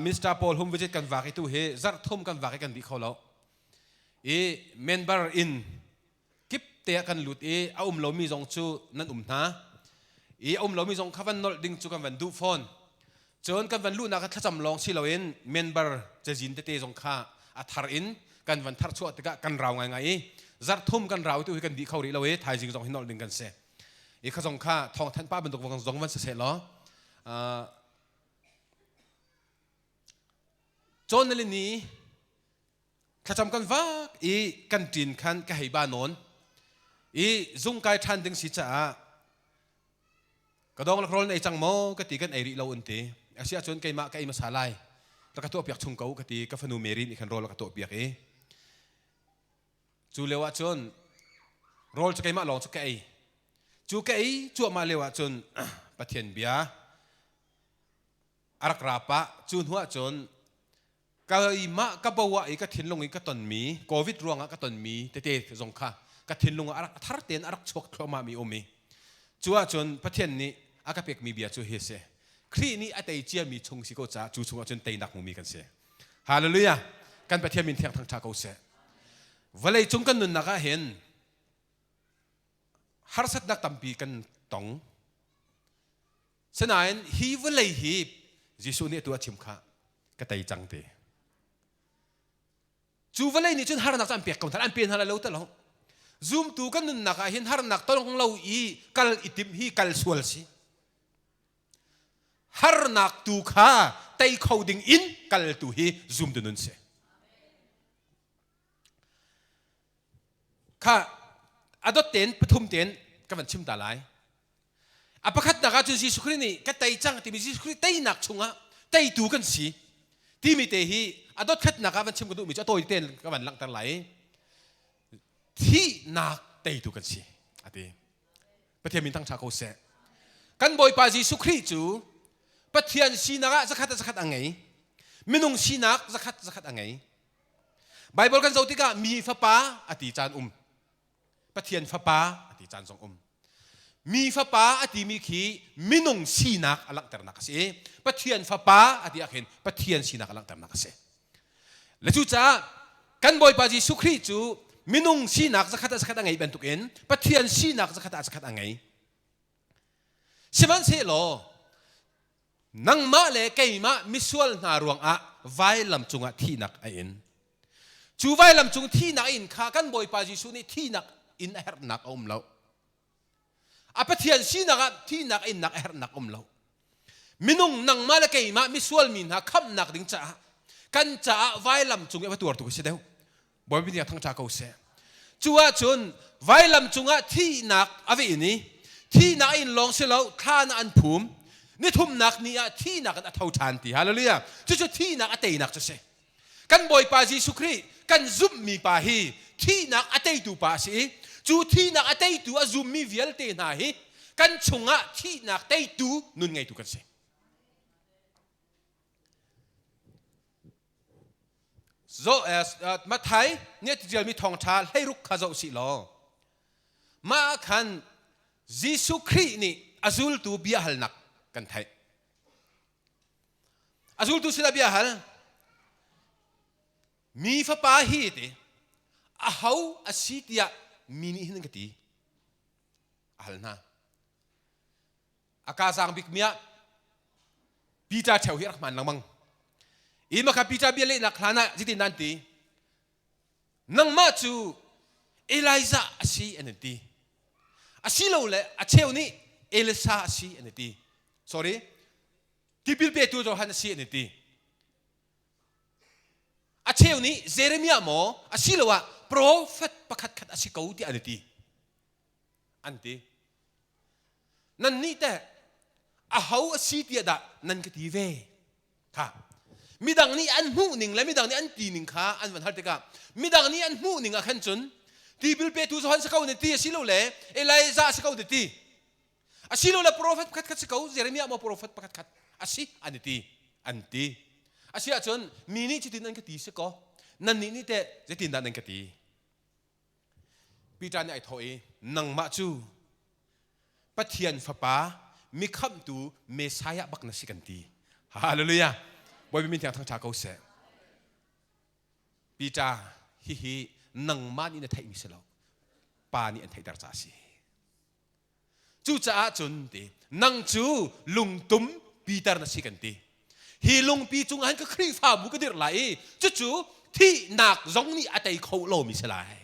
Speaker 7: Minister Paul home visit kan vak i tu hi zarh thum kan vak i kan dih kho lo. I member in kip te ah kan lut i a um lomi zong cu nan um hna. I a um lomi zong kha van nolh ding cu kan van duh fawn. Cun kan van luhnak ah thlacam lawng si loin member cazin tete zong kha a thar in kan van thar chuah tikah kan rau ngaingai i zarh thum kan rau tu hi kan dih kho rih lo i thaizing zong hi nolh ding kan si. I kha zong kha thawng thanh pa bantuk zong van si seh law Cawn le ni thlacam kan vak i kan ṭin khan ka hei ba nawn i zung kai ṭhan ding si caah ka dong lakrawl na ei cang maw ka ti kan ei rih lo an ti asi ahcun keimah ka ei hmasa lai rak ka tuah piak chung ko ka ti ka fanu Mary nih khan rawl a ka tuah piak i Cu lio ah cun rawl cu keimah lawng cu ka ei. Cu ka ei cuahmah lio ah cun Pathian bia a rak ra pah. Cu hnu ah cun keimah ka bo ah i ka thinlung i ka tonmi COVID ruangah ka tonmi tete zong kha ka thinlung ah a rak thar tein a rak chuak thluahmah mi um i cu ahcun Pathian nih a ka pekmi bia cu hi a si. Khrih nih a tei ciami chung si ko caah cu chungah cun teinak hmumi kan si. Hallelujah! Kan Pathian min thiang thangṭha ko seh. Vawlei cung kan nunnak ah hin harsatnak tampi kan tong. Sinain hi vawlei hi Jesuh nih atu a chim kha ka tei cang ti. Cu vawlei nih cun harnak cu an pek ko hna, an pe hna lai lo ti lo. Zumtu kan nunnak ah hin harnak tong lo i kal i timh hi kal sual si. Harnak tu kha tei kho ding in kal tu hi zumtu nun si. Kha adot ten pathum ten ka van chim ta lai. A pakhatnak ah cun Jesuh Khrih nih ka tei cang timi Jesuh Khrih teinak chungah teitu kan si timi te hi a dot khatnak ah van chim ka duhmi cu a tawi ten ka van langhter lai. Thihnak teitu kan si a ti. Pathian min thangṭha ko seh. Kan Bawipa Jesuh Khrih cu Pathian sinak ah zakhat a zakhat a ngei. Minung sinak zakhat zakhat a ngei. Bible kan zoh tikah mi fapa a ti caan um. Pathian fapa a ti caan zong um. Mi fapa a timi khi minung sinak a langhternak a si i Pathian fapa a ti ah khin Pathian sinak a langhternak a si. Le cucaah kan Bawipa Jesuh Khrih cu minung sinak zakhat ah zakhat a ngei bantukin Pathian sinak zakhat ah zakhat a ngei. Sihmanhsehlaw nangmah le keimah misual hna ruangah vailam cungah thihnak a in. Cu vailam cung thihnak in kha kan Bawipa Jesuh nih thihnak in a herhnak a um lo. A Pathian sinak ah thihnak innak a herhnak um lo. Minung nangmah le keimah misual mi hna khamhnak ding caah kan caah vailam cung i va tuartu ka si deuh. Bawipa nih thangṭha ko seh. Cu ahcun vailam cungah thihnak a va in i thihnak in lawng si lo thlan ah an phum nithumnak ni ah thihnak in a tho ṭhan ti hallelujah cucu thihnak a teinak cu si kan Bawipa Jesuh Khrih kan zumhmi pa hi thihnak a teitu pa a si i cu thihnak a teitu a zummi vialte hna hi kan chungah thihnak teitu nun ngeitu kan si. Zo, Matthai nih a tialmi thawngṭha hleiruk kha zoh sih law mah ah khan Jesuh Khrih nih a zultu bia halnak kan theih. A zultu sinah bia hal. Mi fapa hi ti aho a si tiah mi nih hin an ka ti. A hal hna. A ka zaang bik mi ah Peter cheu hi rak hmaan lengmang. I maka Peter bia lehnak hlan ah zeitin dah an ti? Nangmah cu Elijah a si an ti. Asilole a cheu nih Elisa a si an ti. Sorry. Tipil petu Johan a si an ti. A cheu nih Jeremiah maw asiloah profet pakhat khat a si ko tiah an ti. An ti. Nannih teh aho a si tiah dah nan ka ti ve? Kha. Midang nih an hmuh ning le midang nih an ti ning kha an van hal tikah midang nih an hmuh ning ah khan cun tipil petu Johan si ko na ti asilole Elijah si ko na ti asilole profet pakhat khat si ko Jeremiah maw profet pakhat khat a si an i ti an ti a si ahcun mi nih cutin an ka ti si kaw nannih nih teh zeitindah nan ka ti Peter nih ai thawh i nangmah cu Pathian fapa mikhamhtu Messiah bak na si kan ti hallelujah Bawipa min thiang thangṭha ko seh Peter hihi nangmah nih na theihmi si lo pa nih an theihter ca a si Cucaah cun ti nang cu lungtum Peter na si kan ti. Hi lungpi cungah hin ka Khrihfabu ka dirh lai i cucu thihnak zong nih a tei kho lomi si lai.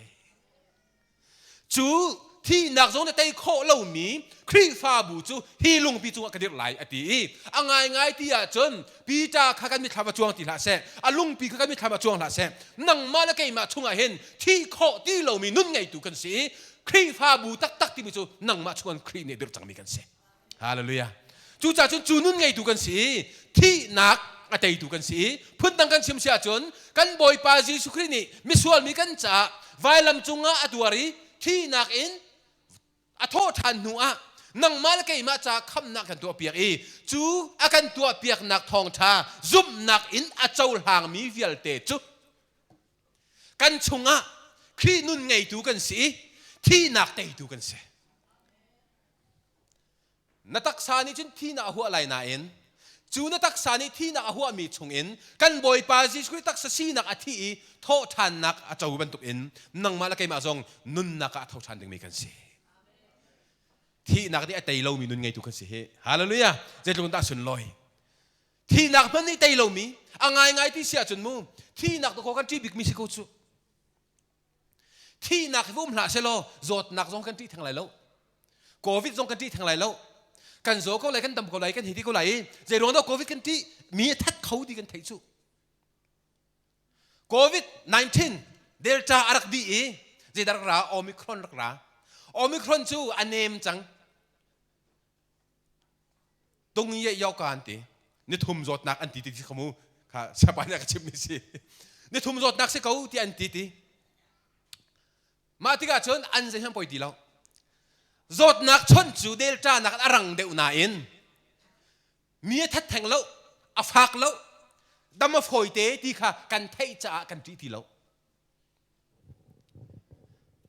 Speaker 7: Cu thihnak zong nih a tei khawh lomi Khrihfabu cu hi lungpi cungah ka dirh lai a ti i a ngaingai ti ahcun Peter kha kan mitthlam a cuang ti hlah seh a lungpi kha kan mitthlam a cuang hlah seh nangmah le keimah chungah hin thih khawh ti lomi nun ngeitu kan si i Khrihfabu taktak timi cu nangmah chungin Khrih nih dirh cangmi kan si. Hallelujah. Cucaah cun cu nun ngeitu kan si i thihnak a teitu kan si i phundang kan chim si ahcun kan Bawipa Jesuh Khrih nih misual mi kan caah vailam cungah a tuar i thihnak in a thawh ṭhan hnu ah nangmah le keimah caah khamnak kan tuahpiak i cu a kan tuahpiaknak thawngṭha zumhnak in a cohlangmi vialte cu Kan chungah Khrih nun ngeitu kan si i thihnak teitu kan si. Na taksa nih cun thihnak a huah lai nain cu na taksa nih thihnak a huahmi chungin kan Bawipa Jesuh Khrih taksa sinak a thih i thawhṭhannak a co bantukin nangmah le keimah zong nunnak ah a tho ṭhan dingmi kan si. Thihnak nih a tei lomi nun ngeitu kan si hi. Hallelujah! Zeitluk in dah sunlawi. Thihnak hmanh nih tei lomi a ngaingai ti si ahcun mu thihnak dakaw kan ṭih bikmi si ko cu. Thihnak hi va um hlah selaw zawtnak zong kan ṭih theng lai lo. Covid zong kan ṭih theng lai lo. Kan zaw ko lai kan dam ko lai kan hi ti ko lai i zei ruang dah Covid kan ṭih mi a that kho ti kan theih cu. Covid-19 Delta a rak dih i zeidah rak ra Omicron rak ra. Omicron cu a nem cang. Tung ye yo ka an ti nithum zawtnak an ti ti kha mu kha sapa nih a ka chimmi si nithum zawtnak si ko ti an ti ti mah tikah cun an zei hmanh poi ti lo zawtnak chawnh cu delta nak a rang deuh nain mi a that theng lo a fak lo. Dam a fawi te ti kha kan theih caah kan ṭih ti lo.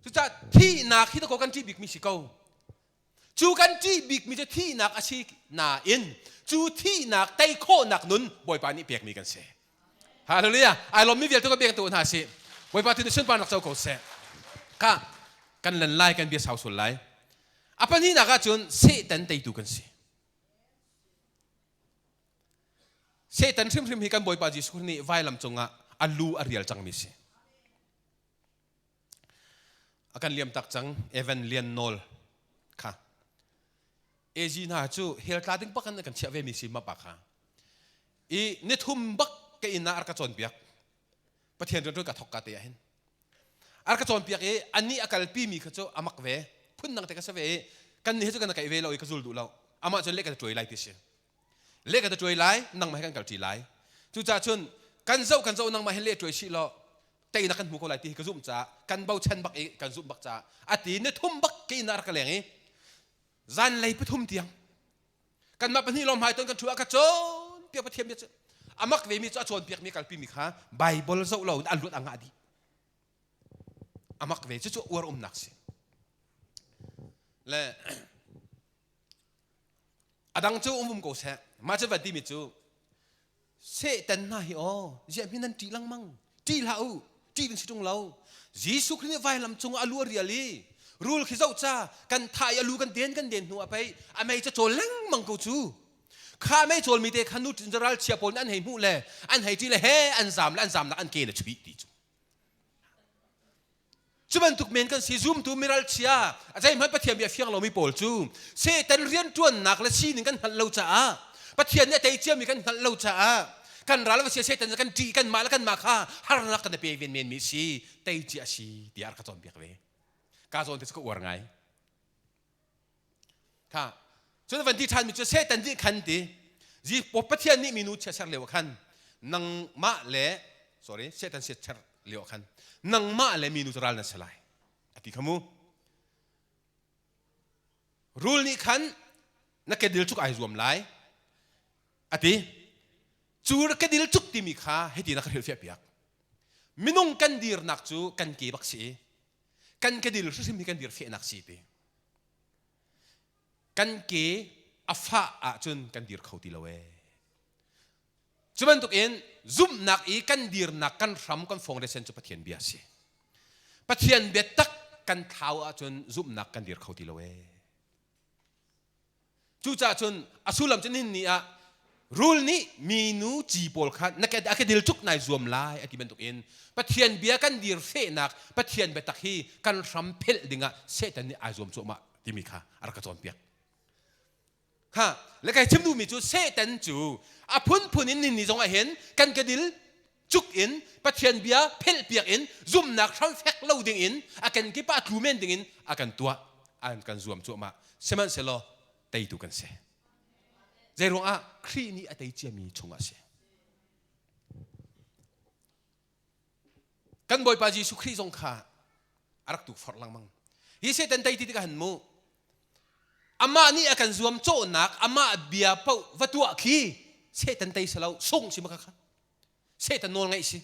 Speaker 7: Cucaah thihnak hi dakaw kan ṭih bikmi si ko. Cu kan ṭih bikmi cu thihnak a si nain cu thihnak tei khawhnak nun Bawipa nih pekmi kan si. Hallelujah. Ai lawmmi vialte ka biak tu hna si. Bawipa tu nih sunparnak co ko seh. Ka kan len lai kan bia sau sul lai. A pahnihnak ahcun Satan teitu kan si. Satan hrimhrim hi kan Bawipa Jesuh nih vailam cungah a lu a rial cangmi si. A kan liam tak cang Evan Lian Nawl kha. AG hna cu hell tla ding bak in kan chiah ve mi si ma pa kha. I nithum bak ka inn ah a rak ka cawnpiak. Pathian rian ka thok ka te ah hin. A rak ka cawnpiak i anih a kalpi mi kha cu a mak ve. Phun dang te ka si ve i kan nih hi cu kan kaih ve lo i ka zul duh lo. Amah cun le ka tuai lai ti si. Le ka tuai lai, nangmah he kan kal ṭi lai. Cucaah cun kan zoh kan zoh nangmah he le tuai sih law teinak kan hmu ko lai ti hi ka zumh caah kan bochan bak i kan zumh bak caah ati ni thum bak ka inn ah rak ka leng i zanlei pathum tiang kanmah pahnih lawng hmai ton kan thu ah ka cawnpiak Pathian bia cu amak ve mi cu a cawnpiak mi kalpi mi kha Bible zoh lo in a luat a ngah dih amak ve cu cu uar umnak si le adang cu um um ko seh mah cu van timi cu Satan hna hi aw ziah hmin nan ṭih lengmang ṭih hlah u ṭih ding si ṭung lo Jesuh Khrih nih vailam cung ah a lu a rial i rul khi zoh ca kan thah i a lu kan den kan den hnu ah pei a mei cu cawl lengmang ko cu kha mei cawl mi te kha nu ralchia pawl nih an hei hmuh le an hei ṭih le he an zam le an zamnak an ke le chuih ti cu Cu bantuk men kan si zumtu miralchia a zeihmanh Pathian bia fiang lomi pawl cu Satan rianṭuannak le sining kan hngalh lo caah Pathian nih a tei ciami kan hngalh lo caah kan ral va sia Satan kan ṭih kanmah le kanmah kha harnak kan i pe ven menmi si tei cia a si tiah a rak ka cawnpiak ve. Ka zawn te cu ka uar ngai. Kha cun van ti ṭhanmi cu Satan nih khan ti Pathian nih minu chia ser lio khan nangmah le sorry Satan siat ser lio khan nangmah le minu cu ral nan si lai a ti kha mu rul nih khan na kedil cuk ai zuam lai a ti cu kedil cuk timi kha hiti na ka hrilhfiah piak minung kan dirnak cu kan ke bak si kan kedil hrimhrim hi kan dir fehnak si ti kan ke a fah ahcun kan dir kho ti lo ee Cu bantukin zumhnak i kan dirnak kan hram kan foundation cu Pathian bia a si. Pathian biatak kan thlau ahcun zumhnak kan dir kho ti lo ee. Cucaah cun a sullam cu nihin ni ah rul nih minu ci pawl kha na ke a kedil cuk nai zuam lai a ti bantukin Pathian bia kan dir fehnak Pathian biatak hi kan hram phelh dingah Satan nih ai zuam cuahmah timi kha a rak ka cawnpiak. Ha, le kai chim duhmi cu Satan cu a phunphun in ninni zongah hin kan kedil cuk in Pathian bia phelhpiak in zumnak hram fek lo ding in a kenkip ah tlu men ding in a kan tuah an kan zuam cuahmah sihmanhsehlaw teitu kan si zei ruangah Khrih nih a tei ciami chungah si Kan Bawipa Jesuh Khrih zong kha a rak tukforh lengmang. Hi Satan tei ti tikah han mu amah nih a kan zuam cawhnak amah bia paoh va tuah khi Satan tei si lo sung si maka kha Satan nawl ngaih si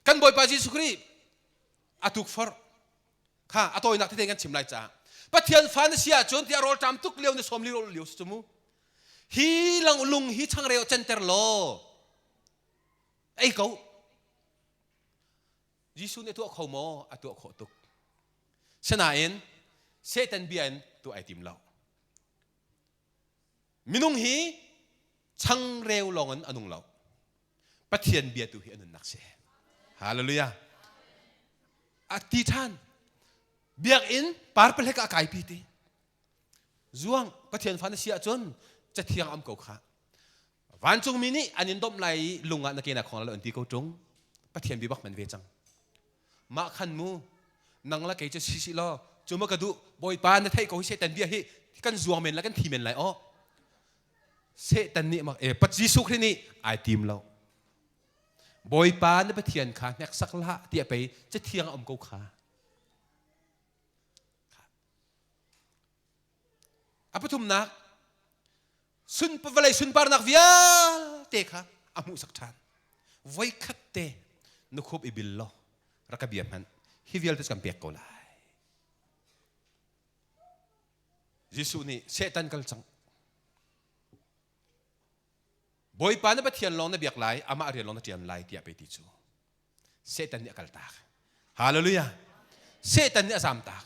Speaker 7: kan Bawipa Jesuh Khrih a tukforh kha a tawinak tete kan chim lai caah Pathian fa na si ahcun tiah rawlṭam tuk lio na sawm li rawl lio si cu mu hi lang lung hi changreu center law Ei ko. Jesuh nih a tuah kho maw? A tuah khawh tuk. Sinain Satan bia in tuah ai tim lo. Minung hi changreu lawng in a nung lo. Pathian bia tu hi a nunnak si. Hallelujah. A ti ṭhan. Biakinn parpahlek ah kaipi ti. Zuang Pathian fa na si ahcun cathiang am ko kha. Vancungmi nih an in domh lai i lung ah na ke na khong lo an ti ko ṭung. Pathian bia bak man ve cang. Mah khan mu nang la kei cu si si law cu ma ka duh Bawipa na theih ko hi Satan bia hi kan zuang men la kan thi men lai aw. Satan nih mak e pat Jesuh Khrih nih ai tim lo. Bawipa na Pathian kha hneksak hlah tiah pei cathiang a um ko kha. A pathumnak sun vawlei sunparnak vialte kha A hmuhsak ṭhan. Voikhat te na khup i bil law rak ka bia hmanh. Hi vialte cu kan pek ko lai. Jesuh nih Satan kal cang. Bawipa na Pathian lawng na biak lai, amah rian lawng na ṭian lai tiah pei ti cu. Satan nih a kaltak. Hallelujah. Satan nih a zamtak.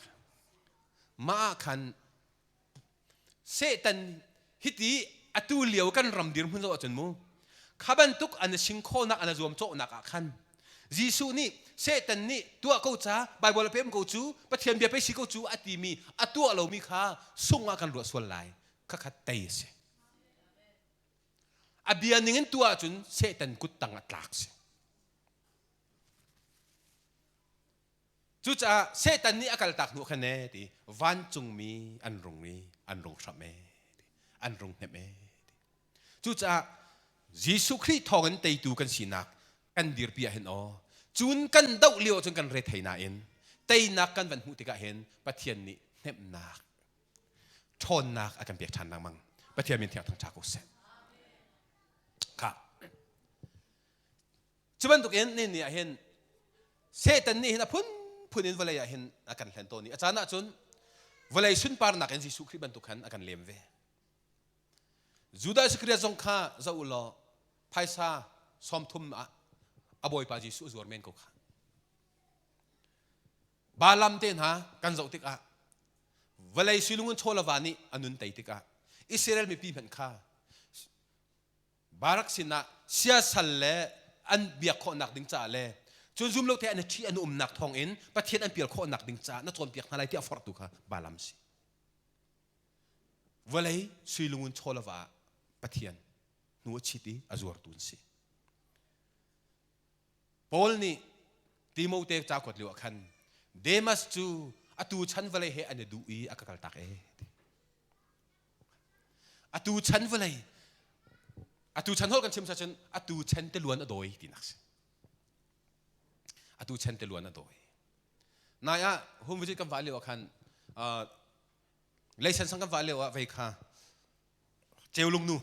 Speaker 7: Mah ah khan Satan hiti atu lio kan ram dirhmun zoh ahcun mu kha bantuk an sing khawhnak an zuam cawhnak ah khan Jesuh nih Satan nih tuah ko ca Bible a pem ko cu Pathian bia pe si ko cu a timi a tuah lomi kha sung ah kan ruah sual lai kha kha tei a si. A bia ning in tuah ahcun Satan kut tang ah tlak si. Cucaah Satan nih a kaltak hnu khan ee ti vancungmi an rung i an rung hramh ee ti an rung hnemh ee ti. Cucaah Jesuh Khrih thawngin teitu kan sinak kan dirpi ah hin aw cun kan doh lio ahcun kan rethei nain teinak kan van hmuh tikah hin Pathian nih hnemhnak ṭhawnnak a kan pek ṭhan lengmang. Pathian min thiang thangṭha ko seh. Kha. Cu bantukin ni ni ah hin Satan nih hin a phunphun in vawlei ah hin a kan hlen tawn i a caan ah cun vawlei sunparnak in Jesuh Khrih bantuk khan a kan lem ve. Judas Iscariot zong kha zoh u law phaisa 30 ah a bawipa Jesuh a zuar men ko kha. Balaam te hna kan zoh tikah vawlei suilung in chawlava nih a nun tei tikah Israel mipi hmanh kha Barak sinah siasal le an biak khawhnak ding caah le cun zum lo te an i ṭhi an umnak thawngin Pathian an pial khawhnak ding caah na cawnpiak hna lai tiah forhtu kha Balaam si. Vawlei suilung in chawlava ah Pathian hnu a chit i a zuartu an si. Paul nih Timote ca kuat lio ah khan Demas cu atu chan vawlei he an i duh i a ka kaltak ee. Atu chan vawlei atu chan holh kan chim cun atu chan te luan a dawi tinak si. Atu chan te luan a dawi. Nai ah home visit kan vah lio ah khan leisen sang kan vah lio ah vei kha ceulung nu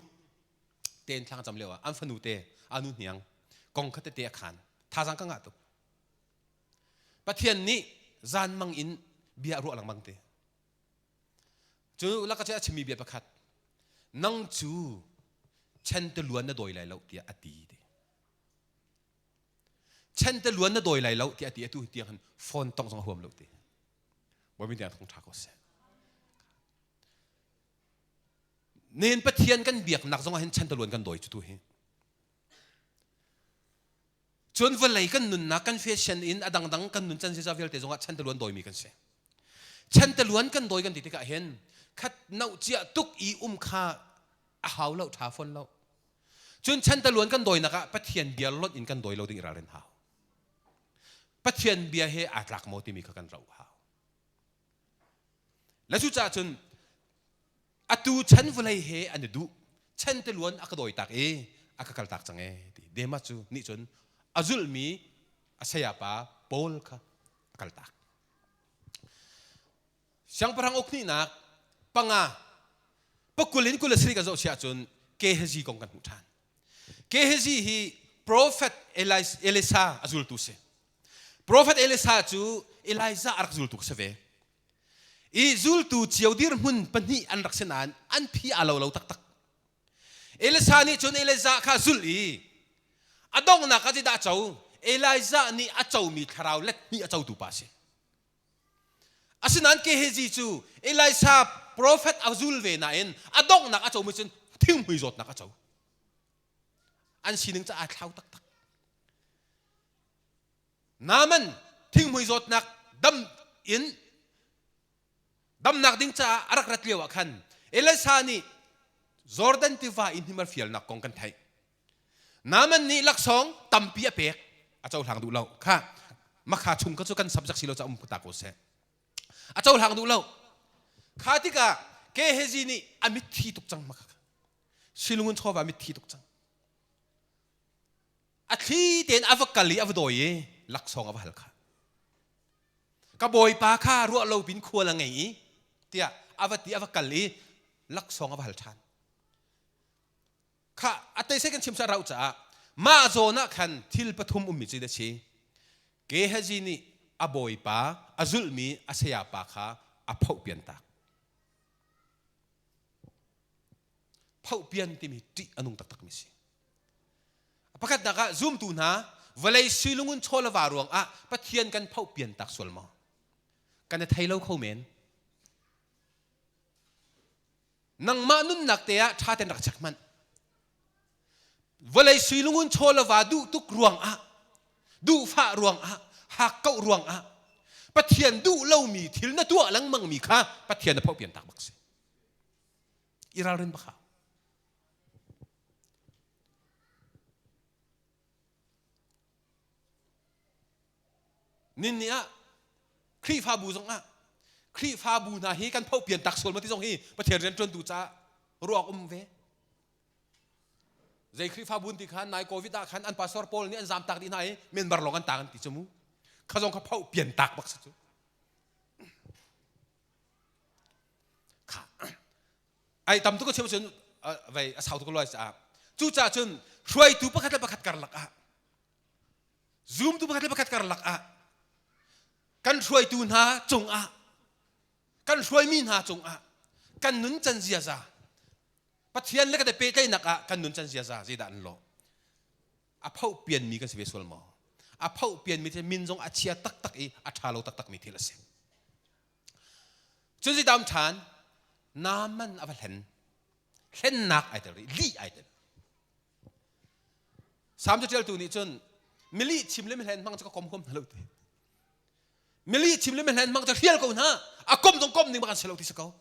Speaker 7: ten thlang cam lio ah an fanu te anu hniang kong kha tete a khan thazang ka ngah tuk Pathian nih zan mang in bia ruah lengmang te Cu laka cu a chimmi bia pakhat nang cu chantiluan na dawi lai lo tiah a ti ti. Chantiluan na dawi lai lo tiah a ti atu tiang hin phone tong zong a huam lo ti. Bawi tiang thong tha ko seh. Nen Pathian kan biaknak zong ah hin chantiluan kan dawi cu tu hi. Cun vawlei kan nunnak kan fashion in a dangdang kan nun can ziza vialte zongah chantiluan dawimi kan si. Chantiluan kan dawi kan ti tikah hin khat noh cia tuk i um kha a hau lo tha fawn lo. Cun chantiluan kan dawinak ah Pathian bia lonh in kan dawi lo ding i ralrin hau. Pathian bia he aa tlak maw timi kha kan rauh hau. Le cucaah cun atu chan vawlei he an i duh chan tiluan a ka dawi tak i a ka kaltak cang e ti Demas cu nih cun a zulhmi a sayapa Paul kha a kaltak siangpahrang uk hnihnak panga pakul in 27 kan zoh si ahcun Gehazi kong kan hmuh ṭhan Gehazi hi prophet Elisa a zultu si Prophet Elisa cu Elijah a rak zultu si ve. I zultu cio dirhmun pahnih an rak si nain an phi aa lo lo taktak. Elisa nih cun Elijah kha zulh i a donghnak ah zeidah a co? Elijah nih a comi thlarau let hnih a cotu pa a si. Asinain Gehazi cu Elisha prophet a zul ve nain a donghnak a comi cun thinghmui zawtnak a co. An sining cu aa thlau taktak. Naaman thinghmui zawtnak dam in damnak ding caah a rak rat lio ah khan Elisha nih Jordan tiva in hnim a fialnak kong kan theih. Naaman nih laksawng tampi a pek a cohlang duh lo. Kha makha chung kha cu kan subject si lo ca um ta ko seh. A cohlang duh lo. Kha tikah Gehazi nih a mitthi tuk cang makha. Silungun chawva mitthi tuk cang. A thli tein a va kal i a va dawi i laksawng a va hal kha. Ka bawipa kha ruah lo pin khual a ngei i tiah a va ti a va kal i laksawng a va hal ṭhan. Kha a teisei kan chim sa rauh caah. Mah zawn ah khan thil pathum ummi cu a si. Gehazi nih a bawipa a zulhmi a sayapa kha a phohpian tak. Phohpian timi ṭih a nung taktakmi si. Pakhatnak ah zumtu hna vawlei suilungun chaw le va ruangah Pathian kan phohpian tak sual maw? Kan i thei lo kho men. Nangmah nunnak te ah ṭha ten rak check hmanh. Vawlei suilungun chaw le va duh tuk ruangah, duhfah ruangah, hakkauh ruangah Pathian duh lomi thil na tuah lengmangmi kha Pathian na phohpian tak bak si. I ralrin bak hau. Ninni ah Khrihfabu zongah Khrihfabu hna hi kan phohpian tak sual maw ti zong hi Pathian rianṭuantu caah ruak um ve. Zei Khrihfabu ti khan nai COVID ah khan an pastor pawl nih an zam tak dih hna i Myanmar lawng an tang an ti cu mu. Kha zong kha phohpian tak bak si cu. Kha ai tam tuk ka chim cun vei a sau tuk loi caah cucaah cun hruaitu pakhat le pakhat karlak ah zumtu pakhat le pakhat karlak ah kan hruaitu hna cungah kan hruaimi hna cungah kan nun can ziaza Pathian le kan i pehtlaihnak ah kan nun can ziaza zeidah an lawh a phoh pianmi kan si ve sual maw a phoh pianmi cu min zong a chia taktak i a ṭha lo taktakmi thil a si Cun zeidah um ṭhan? Naaman a va hlen. Hlennak ai tel rih, lih ai tel. Salm caṭialtu nih cun milih chim le mihlen hmang cu ka kom huam hna lo ti. Milih chim le mihlen hmang cu hrial ko hna. A kom zong kom ning bak an si lo ti si ko.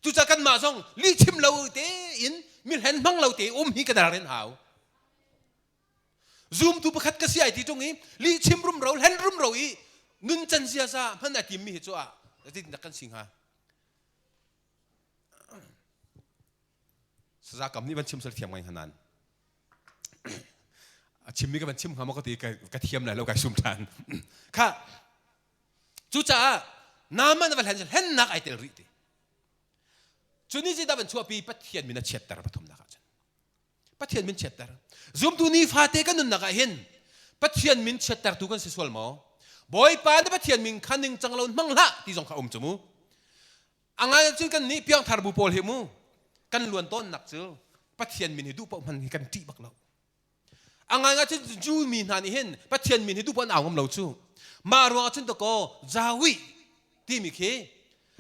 Speaker 7: Cucaah kanmah zong lih chim lo tein mihlen hmang lo te um hi ka dar in hau. Zumtu pakhat ka si ai ti ṭung i lihchim rumro hlen rumro i nuncan ziaza hman ai timmi hi cu ah zeitindah kan si hnga? Saza kam nih van chim sal thiam ngai hnga nan. A chimmi ka van chim hnga maw ka ti ka thiam lai lo kai sum ṭhan. Kha cucaah Naaman va hlen hlennak ai tel rih ti. Cu ni zeidah van chuahpi Pathian min a chiatter pathumnak ah cun. Pathian min chiatter. Zumtu nifate kan nunnak ah hin Pathian min chiattertu kan si sual maw? Bawipa na Pathian min kha ningcang lo hmang hlah ti zong kha um cu mu. A ngai cun kan nih piangthar bu pawl hi mu kan luan tawnnak cu Pathian min hi duh paoh hman hi kan ṭih bak lo. A ngai ngai cun Jew mi hna nih hin Pathian min hi duh paoh an au ngam lo cu. Mah ruangah cun dakaw Jawi timi khi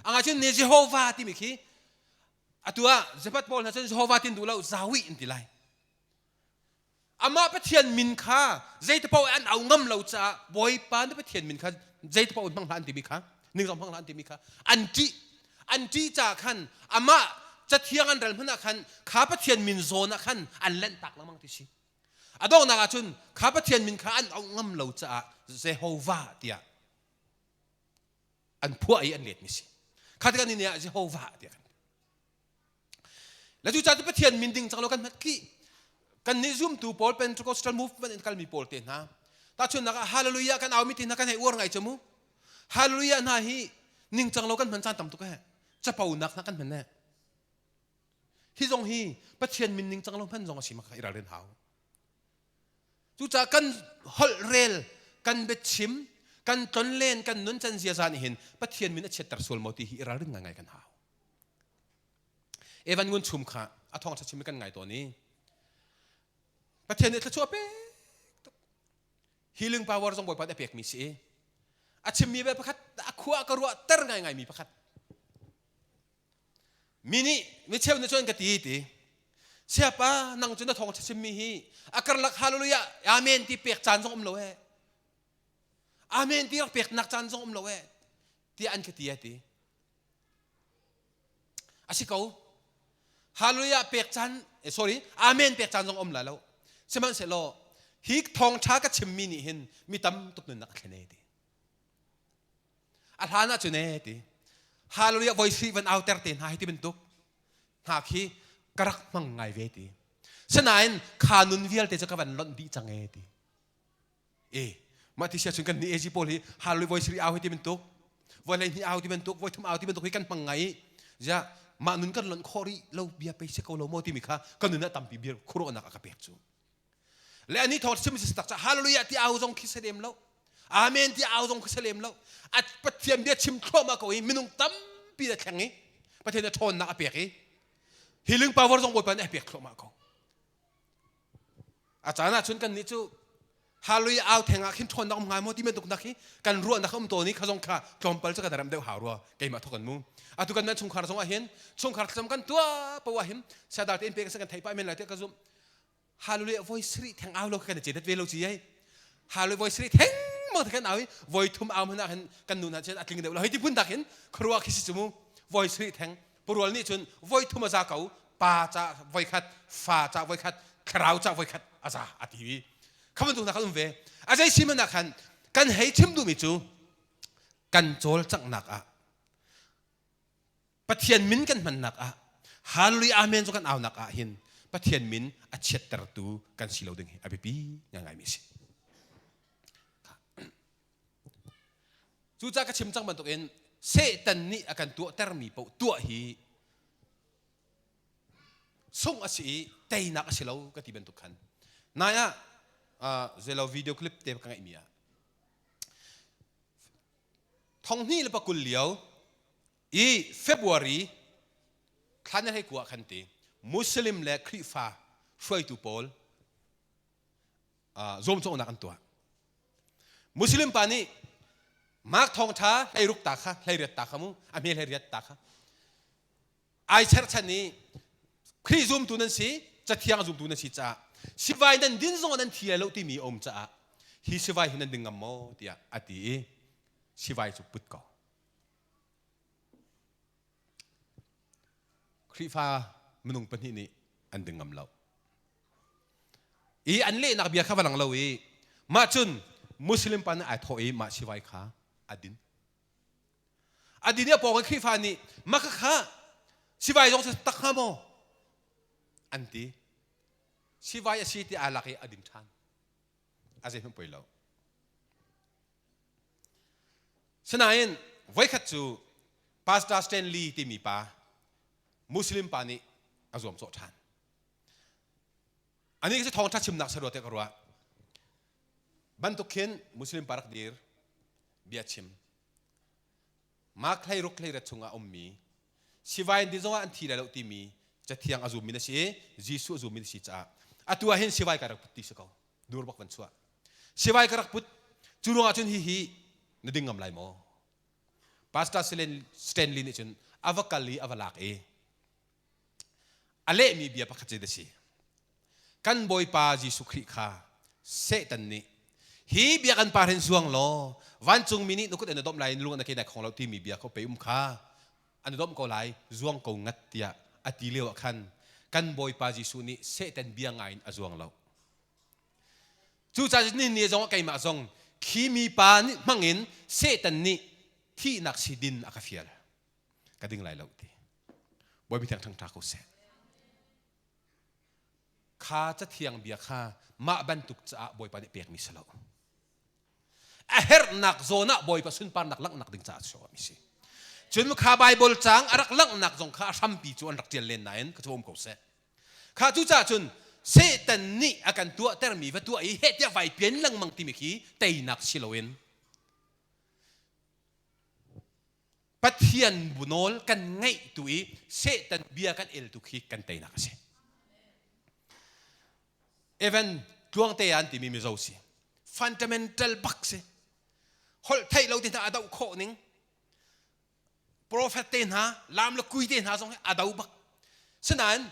Speaker 7: a ngai cun ne Jehovah timi khi Atu ah Zepat pawl hna cun Jehovah tin duh lo Zawi an ti lai. Amah Pathian min kha zeitipaoh an au ngam lo caah Bawipa na Pathian min kha zeitipaoh hmang hlah an timi kha ningzong hmang hlah an timi kha an ṭih an ṭih caah khan amah cathiang an rel hmanh ah khan kha Pathian min zawn ah khan an lenhtak lengmang ti si. A donghnak ah cun kha Pathian min kha an auh ngam lo caah Jehovah tiah an phuah i an letmi si kha tikah ni ah Jehovah tiah kan le cu ca Pathian min ding cang lo kan hmat khi kan nih zumtu pawl Pentecostal movement in kalmi pawl te hna tahchunnak ah hallelujah kan aumi te hna kan hei uar ngai chu mu hallelujah hna hi ningcang lo kan hman caan tam tuk he caponak hna kan hman ne hi zong hi Pathian min ningcang lo hman zong a si ma kha i ralrin hau Cucaah kan holh rel, kan biachim, kan tlonlen, kan nuncan ziaza nih hin Pathian min a chiatter sual maw ti hi i ralrin ngaingai kan hau. Evan Ngun Chum kha a thawngṭha chim kan ngai tawn i Pathian nih thluachuah pek tuk. Healing power zong Bawipa nih a pekmi si i a chimmi bel pakhat a khua ka ruah ter ngaingaimi pakhat Mi nih mi cheu nih cun ka ti ti siapa nang cu na thawngṭha chimmi hi a karlak hallelujah amen ti pek caan zong um lo ee amen ti rak peknak caan zong um lo ee tiah an ka ti a ti a si ko hallelujah pek caan eh, sorry amen pek caan zong um lai lo sihmanhsehlaw hi thawngṭha ka chimmi nih hin mi tam tuk nunnak a thlen ee ti A hlan ah cun ee ti Hallelujah voi sri van auter te hna hi ti bantuk hna khi ka rak hmang ngai ve ti. Sinain kha nun vialte cu ka van lonh dih cang ee ti. E mah ti sia cun kan ni AG pawl hi Hallelujah voi sri au hi ti bantuk voi hleihnih au ti bantuk voi thum au ti bantuk hi kan hmang ngai i zia mah nun kan lonh khawh rih lo bia pei si ko lo maw timi kha ka nun ah tampi bia khuaruahnak a ka pek cu. Le ani thawng chim si tak cha hallelujah ti au zong khi se lem lo. Amen ti au zong khi se lem lo. At Pathian bia chim thluahmah ko i minung tampi na thleng i Pathian na ṭhawnnak a pek i healing power zong Bawipa nih a pek thluahmah ko. A caan ah cun kan nih cu Hallelujah au theng ah khin ṭhawnnak um ngai maw ti bantuk nak hi kan ruahnak um tawn i kha zong kha tlawmpal cu kan ram deuh hau rua keimah thok kan mu. Atu kan nan chungkhar zong ah hin chungkhar thlacam kan tuah poah hin sadar tein pe kan thei pah men lai tiah ka zumh. Hallelujah voi sarih theng au lo kan i cedet ve lo ci ei. Hallelujah voi sarih theng mo kan au i voi thum au hmanh ah hin kan nu hna cun a tling deuh lo. Hei ti phun tak hin khuaruah khi si cu mu. Voi sarih theng Purual nih cun voi thum a za ko pa ca voi khat fa ca voi khat thlarau ca voi khat a za a ti i kha bantuk hna khan um ve a zei si man ah khan kan hei chim duhmi cu kan cawlcanghnak ah Pathian min kan hmannak ah Hallelujah Amen cu kan aunak ah hin Pathian min a chiattertu kan si lo ding hi a biapi ngaingaimi a si. Cucaah ka chim cang bantukin Satan nih a kan tuahtermi paoh tuah hi sungh a si i teinak a si lo ka ti bantuk khan. Nai ah uh, zeilo video clip te ka ngeihmi ah thong hnih le pakul lio i February thla ni hlei kua khan ti Muslim le Khrihfa hruaitu pawl zuamcawhnak an tuah. Muslim pa nih Mark thawngṭha hleiruk ta kha hleiriat ta kha mu a hme hleiriat ta kha ai cherchan i Khrih zumtu nan si cathiang zumtu nan si caah sivai nan din zong nan thi lai lo timi a um caah hi sivai hi nan ding ngam maw tiah a ti i sivai cu put ko Khrihfa minung pahnih nih an ding ngam lo. I an lehnak bia kha va lang lo i mah cun Muslim pa nih ai thawh i mah sivai kha a din. A din i a pawng i Khrihfa nih mah kha sivai zong cu tak hnga maw? An ti. Sivai a si ti aa lak i a din ṭhan. A zeihmanh poi lo. Sinain voikhat cu Pastor Stanley timi pa Muslim pa nih a zuamcawh ṭhan. Anih cu thawngṭha chimnak sarua tiah ka ruah. Bantuk khin Muslim pa rak dir bia chim. Mark hleiruk hleiriat chungah a ummi sivai din zongah an thi lai lo timi cathiang a zummi na si i Jesuh a zummi na si caah atu ah hin sivai ka rak put ti si ko. Dur bak van chuah. Sivai ka rak put. Cu ruangah cun hihi na ding ngam lai maw? Pastor Stanley nih cun a va kal i a va lak i a lehmi bia pakhat cu a si. Kan Bawipa Jesuh Khrih kha Satan nih hi bia kan par hin zuang law vancungmi nih na kut in na domh lai lung na ke dai khong lo timi bia kha pe um kha an domh ko lai zuang ko ngat tiah a ti lio ah khan kan Bawipa Jesuh nih Satan bia ngai in a zuang lo. Cucaah ni ni zong keimah zong khi mipa nih hmangin Satan nih thihnak si din a ka fial. Ka ding lai lo ti. Bawipa thiang ṭhangṭha ko seh. Kha cathiang bia kha mah bantuk caah Bawipa nih pekmi si lo. A herhnak zawn ah Bawipa sunparnak langhnak ding caah chuahmi si. Cun kha Baibal caang a rak langhnak zong kha a hrampi cu an rak ṭial len nain ka cu um ko seh. Kha cucaah cun Satan nih a kan tuahtermi va tuah i heh tiah vai pian lengmang timi khi teinak si loin Pathian nawl kan ngaih tu i Satan bia kan el tu khi kan teinak a si. Evan Tluangte an timi Mizo si. Fundamental bak si. Holh theih lo te hna a doh khawh ning Profet te hna, lam le kui te hna zong hi a do bak. Sinain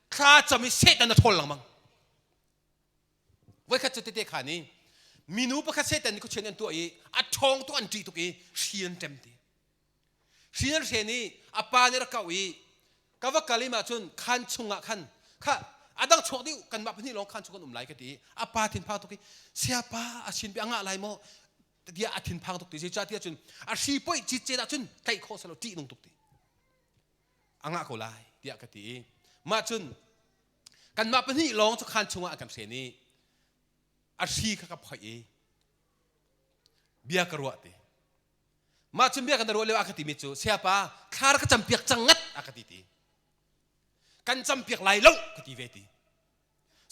Speaker 7: thla cam i Satan a ṭhawl lengmang. Voikhat cu tete khan i minu pakhat Satan nih khuachian an tuah i a ṭhawng tuk an ṭih tuk i hri an ṭem ti. Hri an hren i a pa nih rak kauh i ka va kal i mah cun khan chungah khan kha a dang chuak dih kanmah pahnih lawng khan chung kan um lai ka ti i a pa thinphang tuk i siapa a sin pi a ngah lai maw tiah a thinphang tuk ti zeicahtiah cun a hri poih citcet ah cun tlaih khawh selo ṭih nung tuk ti a ngah ko lai tiah ka ti i mah cun kanmah pahnih lawng cu khaan chungah a kan hren i a hri kha ka phoih i bia ka ruah ti mah cun bia kan ruah lio a ka timi cu sayapa thla ka campiak cang ngat a ka ti ti kan campiak lai lo ka ti ve ti.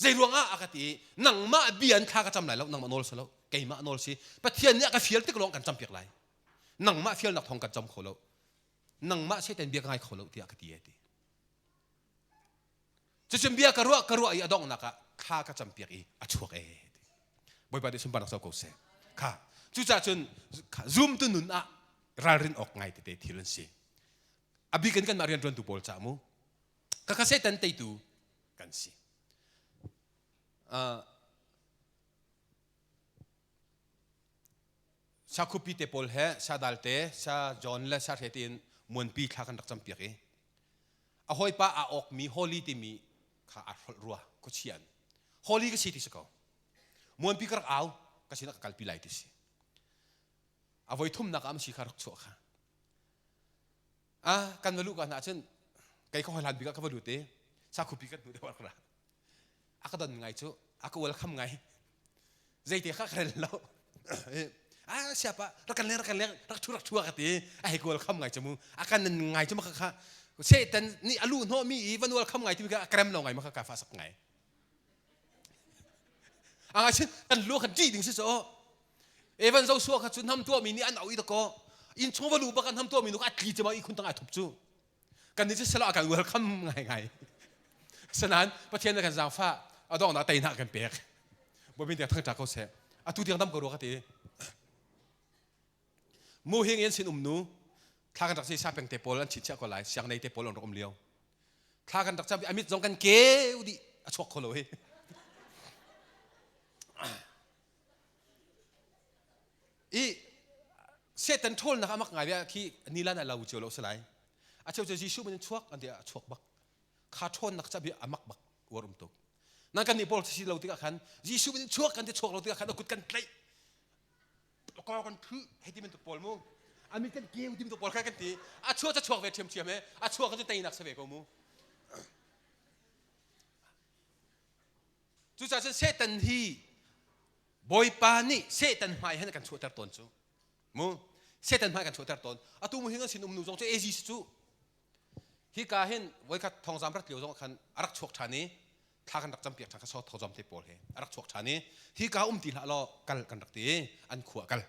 Speaker 7: Zei ruangah a ka ti i nangmah bia in thla ka cam lai lo nangmah nawl si lo keimah nawl si Pathian nih a ka fial tik lawng kan campiak lai nangmah fialnak thawng kan cam kho lo nangmah Satan bia ka ngai kho lo tiah ka ti e ti cucun bia ka ruah ka ruah i a donghnak ah thla ka campiak i a chuak e ti Bawipa nih sunparnak co ko seh kha cucaah cun zumtu nun ah ralrin awk ngai tete thil an si a bik in kanmah rianṭuantu pawl ca mu ka kha Satan teitu kan si uh, Sakhupi te pawl he Sadal te Sa John le Sa Hre tiin muanpi thla kan rak campiak i a hawipa aa awkmi Holy timi kha aa hrolh rua khuachia in Holy ka si ti si ko muanpi ka rak au ka sinah ka kalpi lai ti si a voi thumnak ah si kha rak chuah kha a kan va luh ka hna cun kei ka hoi hlan bik ah ka va lut i sakhupi kan hnu deuh rak ra a ka don ngai cu a ka welcome ngai zeite kha ka rel lo a siapa rak kan leng rak kan leng rak thu rak thu ka ti a hei ka welcome ngai cu mu a kan ngai cu ma kha Satan nih a luh hnawh mi i van welcome ngai timi kha a krem lo ngai ma kha ka fa sak ngai a ngai chin kan lu kan ṭih ding si so Evan Joshua kha cu hnam tuah mi nih an au i dako inn chung va lu bak an hnam tuah mi nu kha a tli cema i khun tang ai thup cu kan nih cu selo a kan welcome ngai ngai sanan pathian na kan zaangfah a dongnak teinak kan pek bobin tiang thangṭa ko seh atu tiang dam ko rua ka ti mu hing in sin um nu thla kan rak si sa peng te pawl an chit chiah ko lai siang nei te pawl an rak um lio thla kan rak cam amit zong kan keu dih a chuak kho lo hi I Satan ṭhawlnak a mak ngai ve khi nilan a lo cio lo si lai. A cheu cu Jesuh min in chuak an ti a chuak bak. Kha ṭhawnnak ca bia a mak bak uar um tuk. Nan kan nih pawl si lo tikah khan Jesuh min in chuak kan ti chuak lo tikah khan a kut kan tlaih. A kor kan thlu hei ti bantuk pawl mu. A mit kan keu ti bantuk pawl kha kan ti. A chuak ca chuak ve ṭhiamṭhiam he a chuak cu teinak si ve ko mu. Cucaah cun Satan hi Bawipa nih Satan hmai hin a kan chuahter tawn cu. Mu Satan hmai kan chuahter tawn. Atu mu hin an sin um nu zong cu AG si cu. Hika hin voikhat thongzam rat lio zong khan a rak chuak ṭhan i thla kan rak campiak ṭhan kha so thozam te pawl he a rak chuak ṭhan i hika um ti hlah law kal kan rak ti i an khua kal.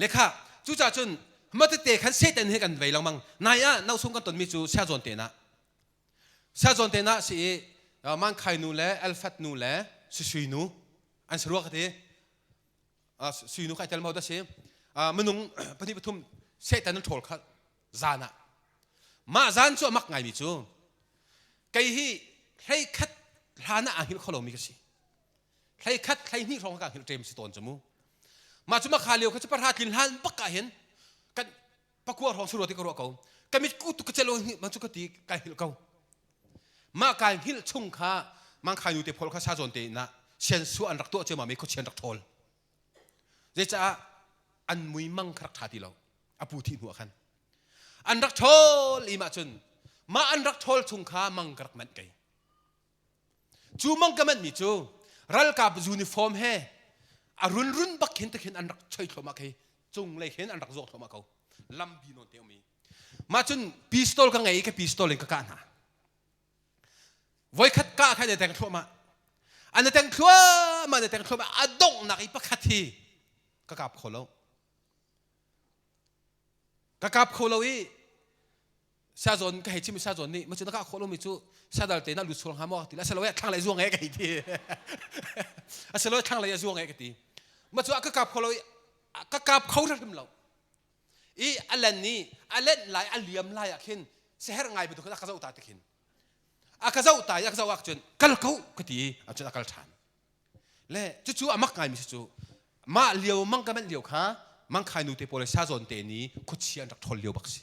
Speaker 7: Lekha cucaah cun matete khan Satan he kan vei lengmang. Nai ah nausung kan tonmi cu siazawn te na Siazawn te na si i Mankhai nu le Elfat nu le Susui nu an si rua ka ti. Sui nu kai tel mo da si. Minung pahnih pathum Satan an ṭhawl kha zan ah. Mah zan cu a mak ngaimi cu kei hi hlei khat hlan ah aa hngilh kho lomi ka si. Hlei khat hlei hnih hrawng ka hngilh ṭem si tawn cu mu. Mah cu makha lio kha cu pahra tlin hlan bak ah hin kan pakua hrawng si rua ti ka ruah ko ka mit ku tu ka celo hi ma cu ka ti kai hngilh ko mah kai hngilh chung kha mangkhai nu te phol kha sa zawn te na sian su an rak tuah cema mi khuachian rak ṭhawl zeicaah an mui mang kha rak ṭha ti lo a pu thih hnu ah khan an rak ṭhawl i mah cun mah an rak ṭhawl chung kha mang ka rak manh kei Cu mang ka manhmi cu ralkap uniform he a runrun bak khin te khin an rak choi thluahmah khi cunglei khin an rak zawk thluahmah ko lambi nawn te um i mah cun pistol ka ngei i ka pistol in ka kah hna voikhat kah kha an i teng thluahmah an i teng thluahmah an i teng thluahmah a donghnak i pakhat hi ka kap kho lo ka kap kho lo i Sazawn ka hei chim i sazawn nih macu na kah khawh lomi cu sadal te na lut sual hnga maw ti la asilo thlanglei zuang e ka hei ti asilo thlanglei a zuang e ka ti macu a ka kap kho lo i ka kap kho hrim lo i a len ni a len lai a liam lai ah khin seher ngai bantuk a ka zoh ta ti khin a ka zoh ta i a ka zoh ah cun kal ko ka ti a cun a kal ṭhan Le cucu a mak ngaimi si cu mah lio mang ka manh lio kha mangkhai nu te pawl le sazawn te ni khuachia an rak ṭhawl lio bak si.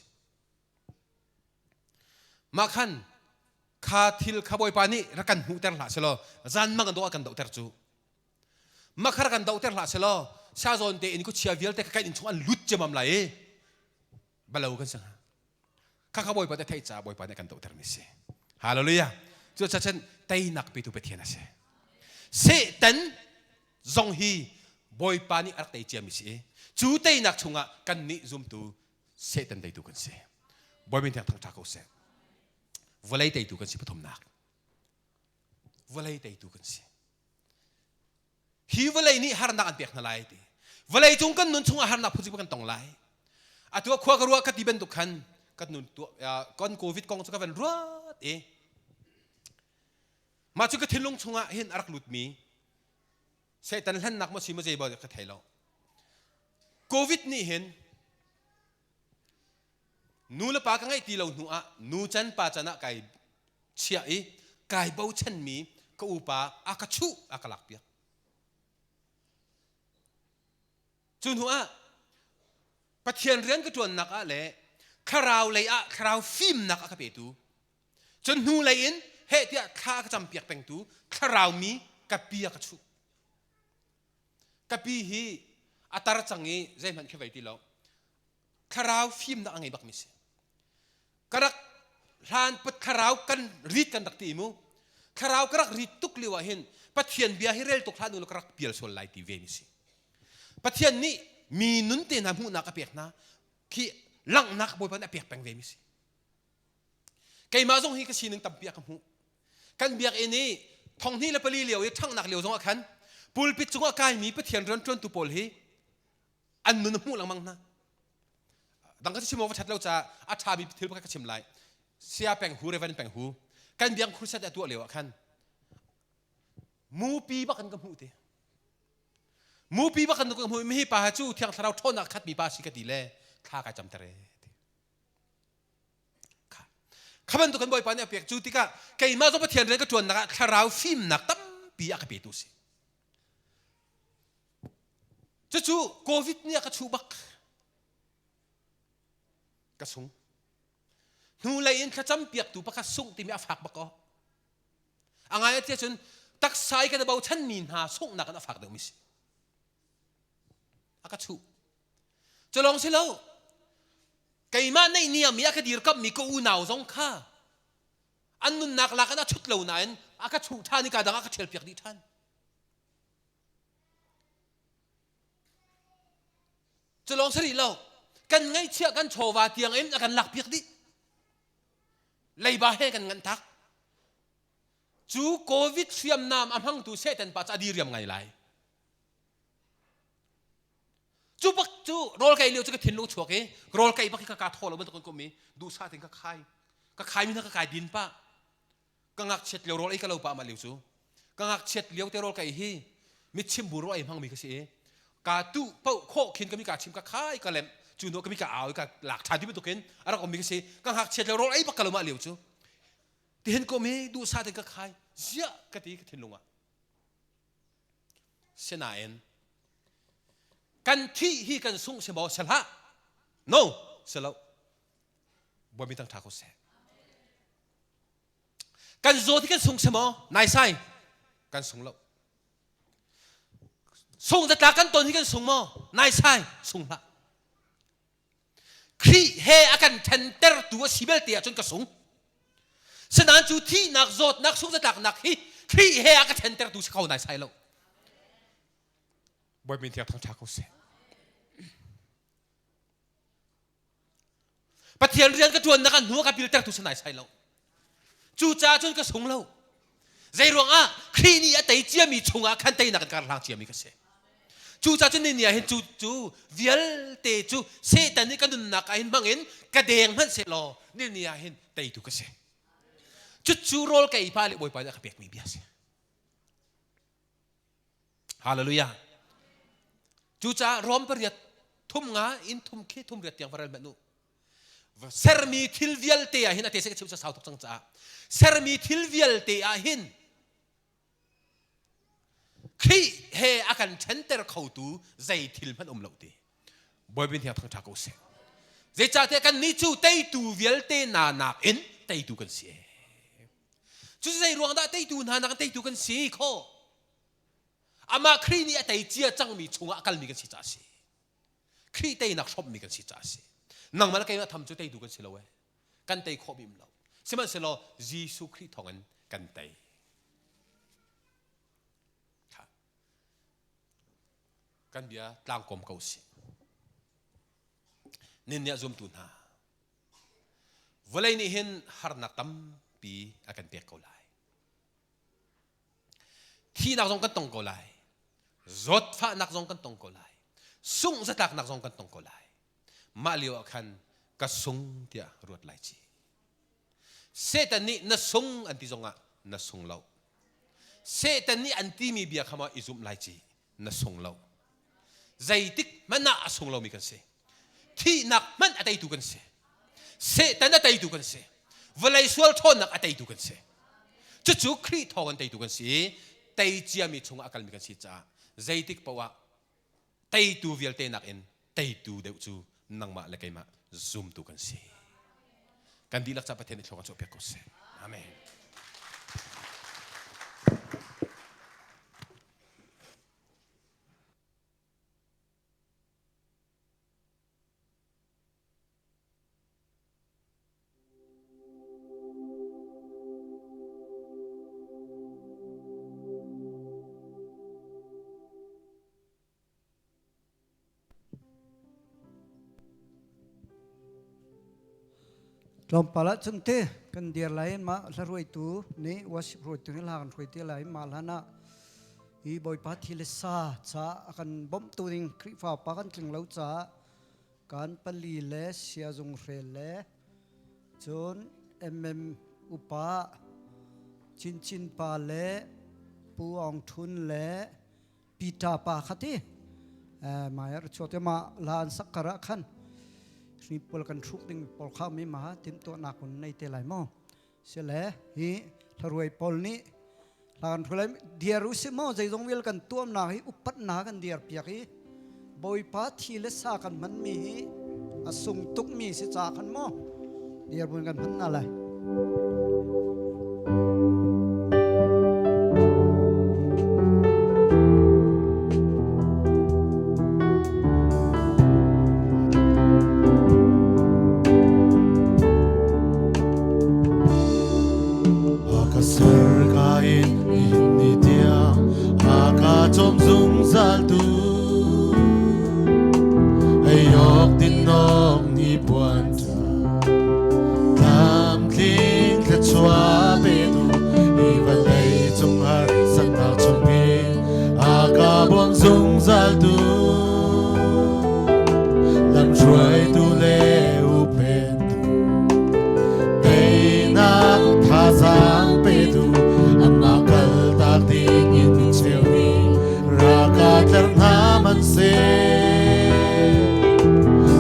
Speaker 7: Mah khan kha thil kha Bawipa nih rak kan hmuhter hlah selaw zan mang an doh ah kan dohter cu. Mah kha rak kan dohter hlah selaw sazawn te in khuachia vialte kha kan inn chung an lut ciamam lai i balo kan si hnga. Khakha Bawipa te theih caah Bawipa nih kan dohtermi si. Hallelujah. Cu chan teinak petu Pathian a si. Satan zong hi Bawipa nih a rak tei ciami si i cu teinak chungah kan nih zumtu Satan teitu kan si. Bawi min thang thangṭha ko seh. Vawlei teitu kan si pathumnak. Vawlei teitu kan si. Hi vawlei nih harnak an pek hna lai ti. Vawlei cung kan nun chungah harnak phun kan tong lai. Atu khua ka ruah ka ti bantuk khan kan nun kan COVID kong cu ka van ruat i mah cu ka thinlung chungah hin a rak lutmi Satan hlennak maw si maw zei ka thei lo. COVID nih hin nu le pa ka ngeih ti lo hnu ah nu can pa can ah kai chiah i kai bochanmi ka upa a ka chuh a ka lakpiak. Cu hnu ah Pathian rian ka ṭuannak ah le thlarau lei ah thlarau fimnak a ka petu cun hnu lei in heh tiah thla a ka campiak pengtu thlarau mi ka pi a ka chuh. Ka pi hi a tar cang i zeihmanh khi vei ti lo. Thlarau fimnak a ngei bakmi si. Ka rak hlan thlarau kan rit kan rak ti mu. Thlarau ka rak rit tuk lio ah hin Pathian bia hi rel tuk hlah nu ka rak pial sual lai ti ve mi si. Pathian nih mi nun te hna hmuhnak a pek hna khi langhnak Bawipa nih a pek peng ve mi si. Keimah zong hi ka sining tampi a ka hmuh. Kan biakinn i thong hnih le pali lio i ṭhanghnak lio zongah khan pulpit cungah kaimi Pathian rianṭuantu pawl hi an nun a hmuh lengmang hna. Dang ka chim awk va ṭhat lo caah a ṭhami thil pakhat ka chim lai. Sia peng hu, Reverend peng hu, kan biak crusade a tuah lio ah khan mupi bak in ka hmuh ti. Mupi bak in ka hmuh mi hi pa cu Thiang Thlarau ṭhawnnak khatmi pa si ka ti le thla kai camter e. Kha bantuk kan Bawipa nih a pek cu tikah keimah zong Pathian rian ka ṭuannak ah thlarau fimnak tampi a ka petu si. Cucu COVID nih a ka chuh bak. Ka sung. Hnulei in thlacam piaktu pakhat sungh timi a fak bak aw. A ngai a cun taksa i kan i bochanmi hna sunghnak in a fak deuhmi si. A ka chuh. Cu lawng si lo. Keimah neihniam i a ka dirkamhmi ka unau zong kha an nunnak lak in a chut lo nain a ka chuh ṭhan i ka dang a ka ṭhialpiak dih ṭhan. Cu lawng si rih lo. Kan ngaihchiah kan chawva tiang in a kan lakpiak dih. Leiba he kan nganh tak. Cu COVID hriamnam a hmangtu Satan pa cu a diriam ngai lai. Cu bak cu rawl ka ei lio cu ka thinlung chuak i rawl ka ei bak hi ka ka thaw lo bantuk in ka um i duhsah tein ka khai. Ka khai mi hna ka kai din pah. Ka ngakchiat lio rawl ei ka lo pah mah lio cu. Ka ngakchiat lio te rawl ka ei hi mitchim bu rawl ei hmangmi ka si i ka tu paoh khawh khin ka mi ka chim ka khai ka lem cu hnu ka mi ka au i ka lak ṭhan ti bantukin a rak ummi ka si. Ka ngakchiat lio rawl ei bak ka lo mah lio cu. Tihin ka um i duhsah tein ka khai. Ziah ka ti ka thinlung ah. Sinain kan thih hi kan sungh si maw si hlah? No, si lo. Bawi tang ṭha ko seh. Kan zawt hi kan sung si maw? Naisai, kan sung lo. Sung zatla kan ton hi kan sung maw? Naisai, sung hlah. Khrih he a kan ṭhentertu a si belte ahcun ka sung. Sinain cu thihnak, zawtnak, sungzatlaknak hi Khrih he a ka ṭhentertu si kho naisai lo. Bawi min thiang thangṭha ko seh. Pathian rian ka ṭuannak ah hnu a ka piltertu si naisai lo. Cucaah cun ka sung lo. Zeiruang ah Khrih nih a tei ciami chungah khan teinak in ka hlang ciami ka si. Cucaah cun ni ah hin cu cu vialte cu Satan nih ka nunnak ah hin hmang in ka deng hmanh sehlaw ni ni ah hin teitu ka si. Cucu rawl ka ei pah le Bawipa nih a ka pekmi bia a si. Hallelujah. Cucaah Rom pariat thum nga in thum khi thum riat tiang va rel hmanh u. Sermi thil vialte ah hin a te ka chim sau tuk cang caah sermi thil vialte ah hin Khrih he a kan ṭhenter khotu zei thil hmanh um lo ti. Bawipa nih thangṭha ko seh. Zeicahtiah kannih cu teitu vialte hna nakin teitu kan si. Cu zei ruang dah teitu hna nakin teitu kan si khawh? Amah Khrih nih a tei cia cangmi chungah a kalmi kan si caah a si. Khrih teinak hrawmmi kan si caah a si. Nangmah le keimah tham cu teitu kan si lo ee. Kan tei khawh bim lo. Sihmanhsehlaw Jesuh Khrih thawngin kan tei. Kan bia tlangkawm ko si. Nin nih a zumtu hna. Vawlei nih hin harnak tampi a kan pek ko lai. Thihnak zong kan tong ko lai. Zawtfahnak zong kan tong ko lai. Sungh zatlaknak zong kan tong ko lai. Mah lio ah khan ka sung tiah ruat lai ci. Satan nih na sung an ti zongah na sung lo. Satan nih an timi bia kha maw i zumh lai ci na sung lo. Zeitik hmanh ah a sung lomi kan si. Thihnak hmanh a teitu kan si. Satan a teitu kan si. Vawlei sual ṭhawnnak a teitu kan si. Cucu Khrih thawng in teitu kan si i tei ciami chungah a kalmi kan si caah zeitik paoh ah teitu vialte nakin teitu deuh cu nangmah le keimah zumtu kan si. Kan dihlak ca Pathian nih thlua kan chuahpiak ko seh. Amen.
Speaker 8: Tlawmpal ah cun te kan dir lai mah hla hruaitu nih worship hruaitu nih hla kan hruai te lai mah hlan ah hi Bawipa thi le sa ca a kan bawmhtu ding Khrihfa pa kan tling lo caah kan pali le siazung hrel le cun MM upa Chinchin pa le Pu Aung Thun le Peter pa kha ti mai ar chuak te ma la an sak kar ah khan hri pawl kan hruk ding pawl kha mi ma timhtuahnak kun nei te lai mo sile hi thlaruai pawl nih hlan thulai diar u si mo zeizong vial kan tuam na hi upat na kan diar piak hi Bawipa thi le sa kan hman mi hi a sung tuk mi si ca khan mo diar bun kan hman na lai.
Speaker 1: A ka ser ka in nihin ni tiang a ka cawm zungzal tu ei awk din awk ni puan Tlamtling thluachuah petu hi vawlei cung harsatnak chungin a ka bawm zungzaltu lamhruaitu le uphentu teinak thazaang petu amah kaltak ding in cheu ni raka tler hna man seh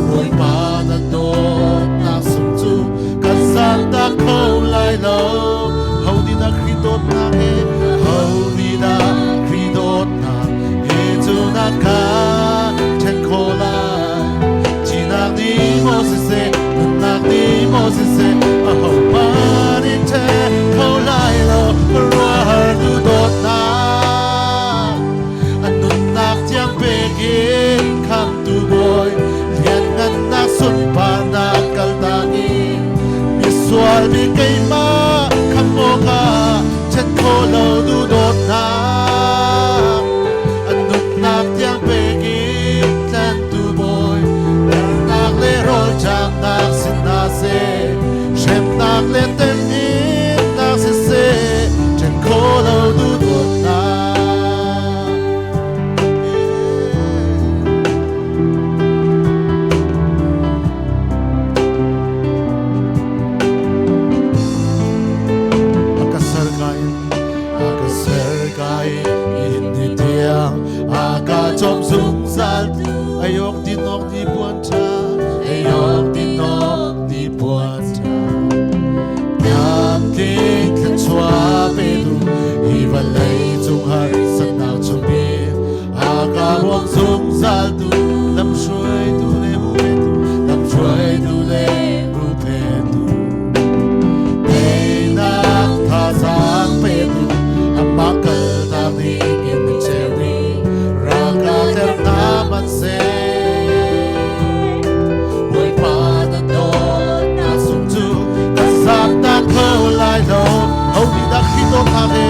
Speaker 1: Bawipa na dawtnak sung cu kan zaangtak kho lai lo. Ho nih dah Khrih dawtnak he, ho nih dah Khrih dawtnak he cu na ka ṭhen khawh lai. Thihnak nih maw siseh, nunnak nih maw siseh, ahohmanh nih ṭhen kho lai lo. Ruahar tu dawtnak a nunnak tiang pek in khamtu bawi lianngannak sunparnak kaltak in misual mi keimah khamh awkah ṭhen khawh lo duhdawtnak a nunnak tiang pek in tlantu bawi harnak le rawlṭamnak sin hna seh hremnak le temhinnak siseh ṭhen khawh lo duhdawtnak. A ka ser ka in a ka ser ka in ni tiang a ka cawm zungzal ayok tinok ni puan ṭha ayok tinok ni puan ṭha Tlamtling thluachuah petu hi vawlei cung harsatnak chungin a ka bawm zungzaltu lamhruaitu le hupetu lamhruaitu le hupetu teinak thazaang petu amah kaltak ding in min cheu ding ralka tler hna hmanhseh Bawipa na dawtnak sung cu kan zaangtak kho lai lo. Ho nih dah Khrih dawtnak he,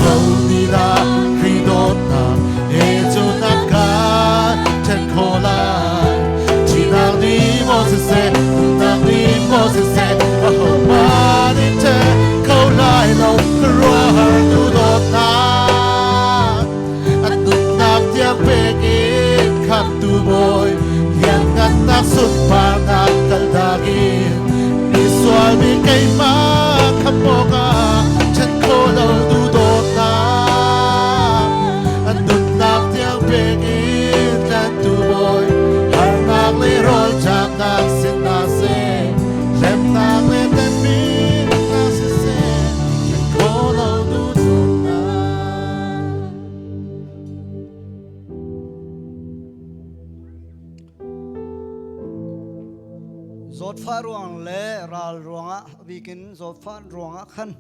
Speaker 1: ho nih dah Khrih dawtnak he cu na kan ṭhen khawh lai. Thihnak nih maw siseh, nunnak nih maw siseh, ahohmanh nih ṭhen kho lai lo. Khuaruahhar tu dawtnak.
Speaker 8: Zawtfah ruang le ral ruangah bikin zawtfah ruangah khan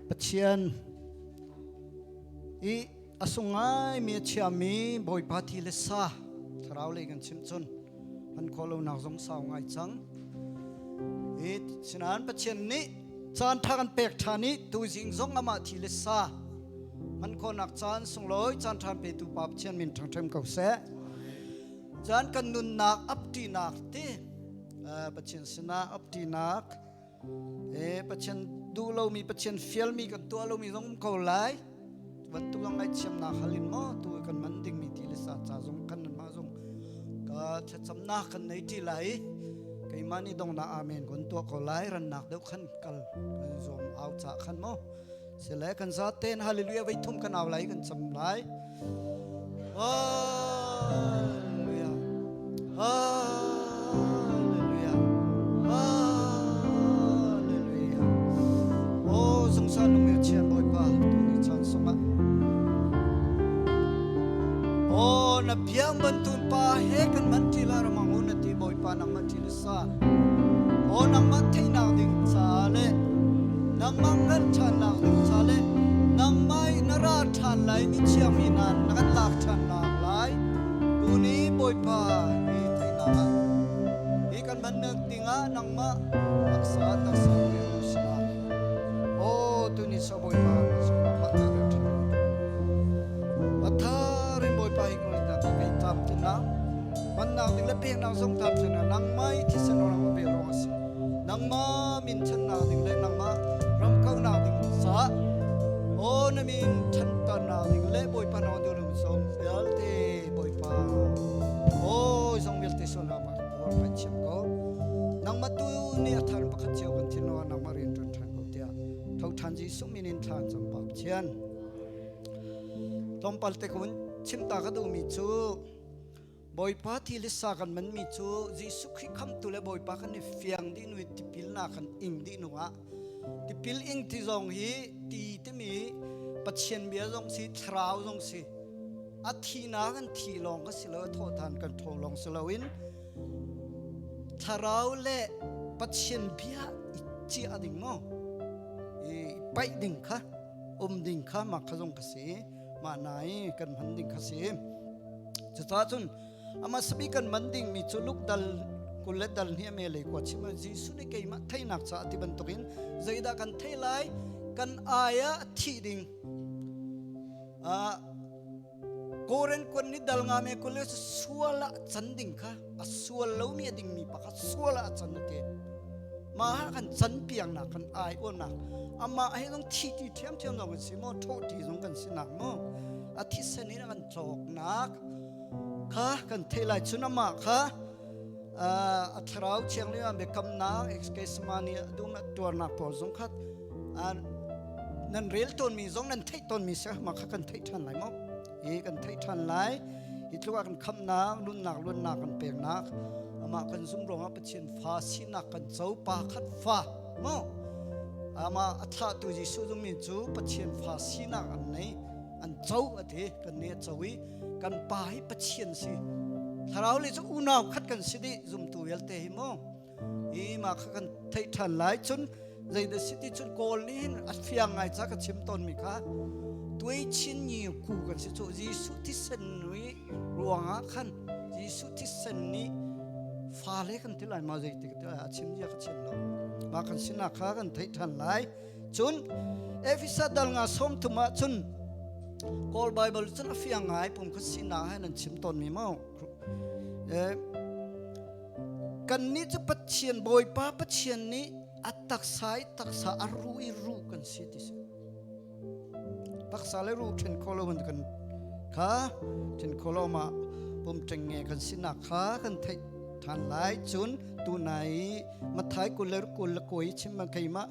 Speaker 8: Pathian i a sung ngaimi a chiami Bawipa thi le sa thlarau lei kan chim cun an khawh lonak zong sau ngai cang. I sinain Pathian nih caan ṭha kan pek ṭhan i tuzing zong amah thi le sa hman khawhnak caan sunglawi caan ṭha petu Pa Pathian min ṭhangṭhem ko seh. Caan kan nunnak apṭinak ti Pathian sinah apṭinak Pathian duh lomi Pathian fialmi kan tuah lomi zong um ko lai. Bantuk zong ngaihthiamnak hal in maw tu kan man dingmi ti le sa ca zong kan mah zong ka thlacamnak kan nei ṭi lai keimah nih dongnak amen kon tuah ko lai rannak deuh khan kal kan zuam au ca khan maw sile kan zaten hallelujah vei thum kan au lai kan cam lai hallelujah hallelujah hallelujah oh zungzal nung chian bawipa tu ni chan sungah Oh na biang bantun pa he kan man ti la ramang na ti bawipa nang man ti sa Oh nangmah theihnak ding ca le nangmah hngalh ṭhannak ding ca le nangmah i na ra ṭhan lai mi thiangmi hna na kan lak ṭhannak lai tuni Bawipa hi theihnak ah hi kan hmannak dingah nangmah taksa taksa ru sinah Oh tuni sa Bawipa Matharin Bawipa hi kong kai tam tina Mannak ding le peknak zong tam cu na nangmah i thisen ruang a pe ruang a si. Nangmah min ṭhannak ding le nangmah ram kaunak ding caah aw na min ṭhanternak ding le Bawipa na duh lo zong vialte Bawipa aw zong vialte sualnak ma kan thiam ko. Nangmah tu nih a thar pakhat cio kan thinlung ah nangmah rian ṭuan ṭhan ko tiah tho ṭhan Jesuh min in thla cam pa Pathian. Tlawmpal te kun chim ta ka duhmi cu Bawipa thi le sa kan manmi cu Jesuh Khrih khamtu le Bawipa kan i fiang dih nu i tipilnak kan ing dih hnu ah tipil ing ti zong hi ti timi Pathian bia zong si thlarau zong si a thihnak kan thi lawng ka si lo a thawhthan kan tho lawng si loin thlarau le Pathian bia i ciah ding maw i paih ding kha um ding kha mah kha zong ka si mah nai kan hman ding kha si cucaah cun amah sabi kan man ding mi cu luk dal kul le dal hnih me lei kwa chim Jesuh nih keimah theinak caah ti bantukin zeidah kan thei lai kan ai ah thih ding Koren kon ni dal nga me kul sual ah can ding kha a sual lo mi a ding mi pa kha sual ah can te ma ha kan can piang nak kan ai on nak ama he zong thi ti thiam thiam zong kan si mo tho ti zong kan si nak mo a thi sen in kan tlok nak kha kan thei lai chun ama kha a thlarau thiang le biakamnak exkesmani dum tuarnak pawl zong khat nan rel tawn mi zong nan theih tawn mi se ma kha kan theih than lai mo hi kan theih than lai hi tluk ah kan khamnak nunnak luannak kan peknak amah kan zum ruangah Pathian fa sinak kan co pa khat fa mo ama a thlahtu Jesuh zummi cu Pathian fa sinak an nei an co ati kan ne co i kan pa hi Pathian si thlarau le cu unau khat kan si dih zumtu vialte hi mo hi ma kha kan theih ṭhan lai cun zeidah si ti cun kawl nih hin a fiang ngai ca ka chim tawn mi kha tuai chin ni ku kan si cu Jesuh thisen ri ruangah khan Jesuh thisen nih fale kan ti lai ma zei ti a chim zia ka chim lo ma kan sinak kha kan theih ṭhan lai cun Efesa dal nga som thum ah cun Kawl Bible cun a fiang ngai pum kha sinak he nan chim tawn mi mo Kannih cu Pathian Bawipa Pathian nih a taksa i taksa a ruh i ruh kan si ti si. Taksa le ruh ṭhen kho lo kan kha ṭhen kho lo ma pum ṭengnge kan sinak kha kan theih ṭhan lai cun tunai Mathai kul le kul le koi chim ma keimah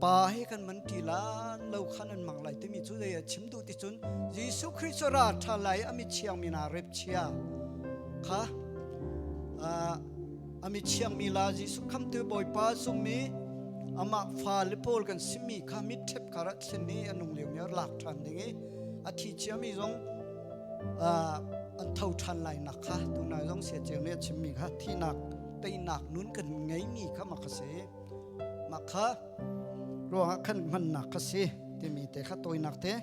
Speaker 8: pa he kan man ṭi lan lo khan an mang lai timi cu zei a chim duh ti cun Jesuh Khrih cu ra ṭha lai a mi thiang mi na rep chia kha a mi thiang mi la Jesuh khamtu Bawipa zummi amah fa le pawl kan simi kha mit ṭhep kar ah thlen i a nung lio mi lak ṭhan ding i a thi ciami zong an tho ṭhan lai nak kha tunai zong sia ceu nih a chimmi kha thinak. Teinak nun kan ngeimi kha mak a si. Mah kha ruangah khan hmannak kha si timi te kha tawinak te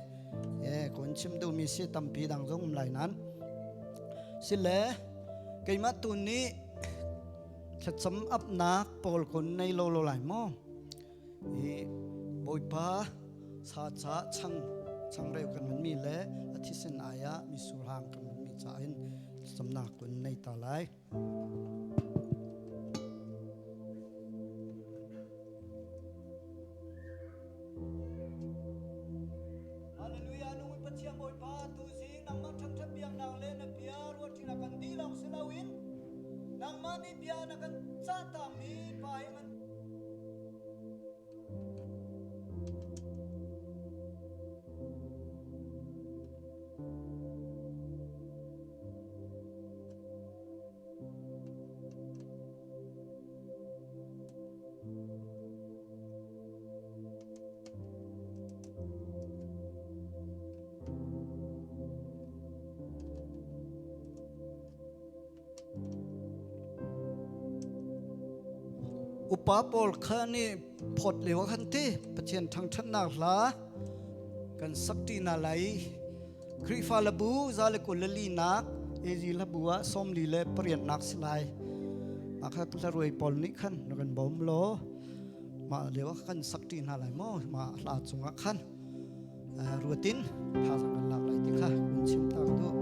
Speaker 8: kun chim duhmi si tampi dang zong um lai nan. Sile keimah tu nih thlacam apnak pawl kun nei lo lo lai maw? I Bawipa sa ca chang changreu kan manmi le a thisen ai ah misur hang kan manmi ca in thlacamnak kun nei ta lai. Hallelujah nung Pathian Bawipa tu zing nangmah thangthat biaknak le na bia ruahṭinak kan dih lawng si loin nangmah nih bia na kan cahtakmi pa hi man Upa pawl kha nih phawt lio ah khan ti Pathian thangṭhatnak hla kan sak ṭi hna lai. Khrihfa labu za le 22 nak AG hlabu ah 48 nak si lai. Mah kha hlaruai pawl nih khan na kan bawm law mah lio ah kan sak ṭi hna lai maw mah hla cungah khan ruatin thazaang kan lak lai ti kha kun chim ta ka duh.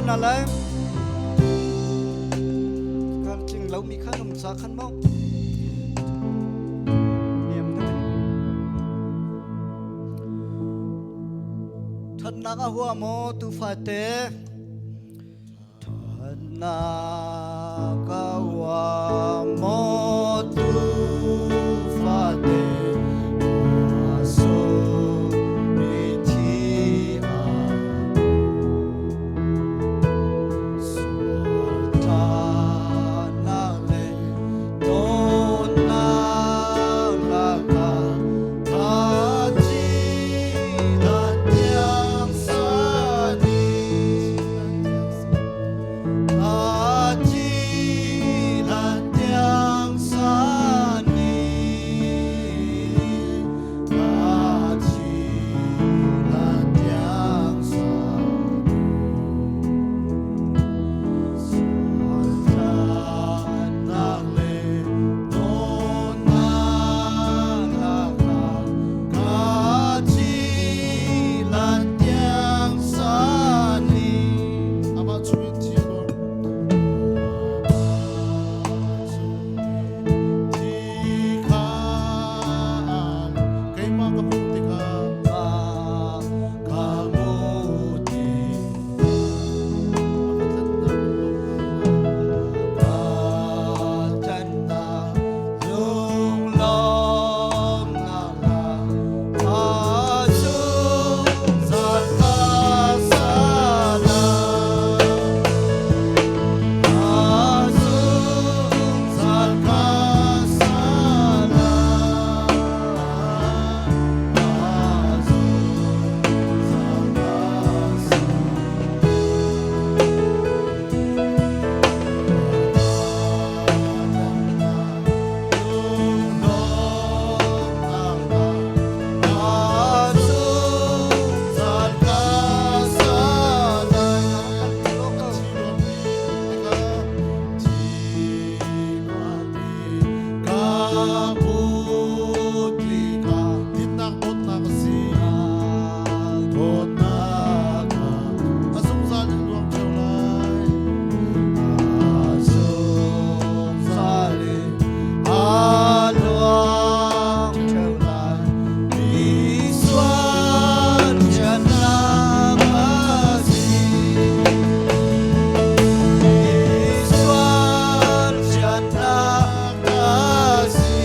Speaker 8: hna lai. Kan tling lomi kha um ca khan maw? Niam deuh in. Thatnak a hua maw tufate? Thatnak a hua maw tufate? Aso mi thi a sual thatnak le dawtnak lakah tha ci tiang sani.
Speaker 1: Amah chungin thi a luang. Thi kha keimah ka hmuh tikah ka hmuh tik a ka tlanhnak lunglawmnak la zungzal ka sa Zungzal ka sa Zungzal ka sa. Zungzal ka sa Dinnak dawtnak a si. Dawtnak a zungzal in luang ṭheo lai. A zungzal in a luang ṭheo lai. Misual thiannak a si. Misual thiannak a si.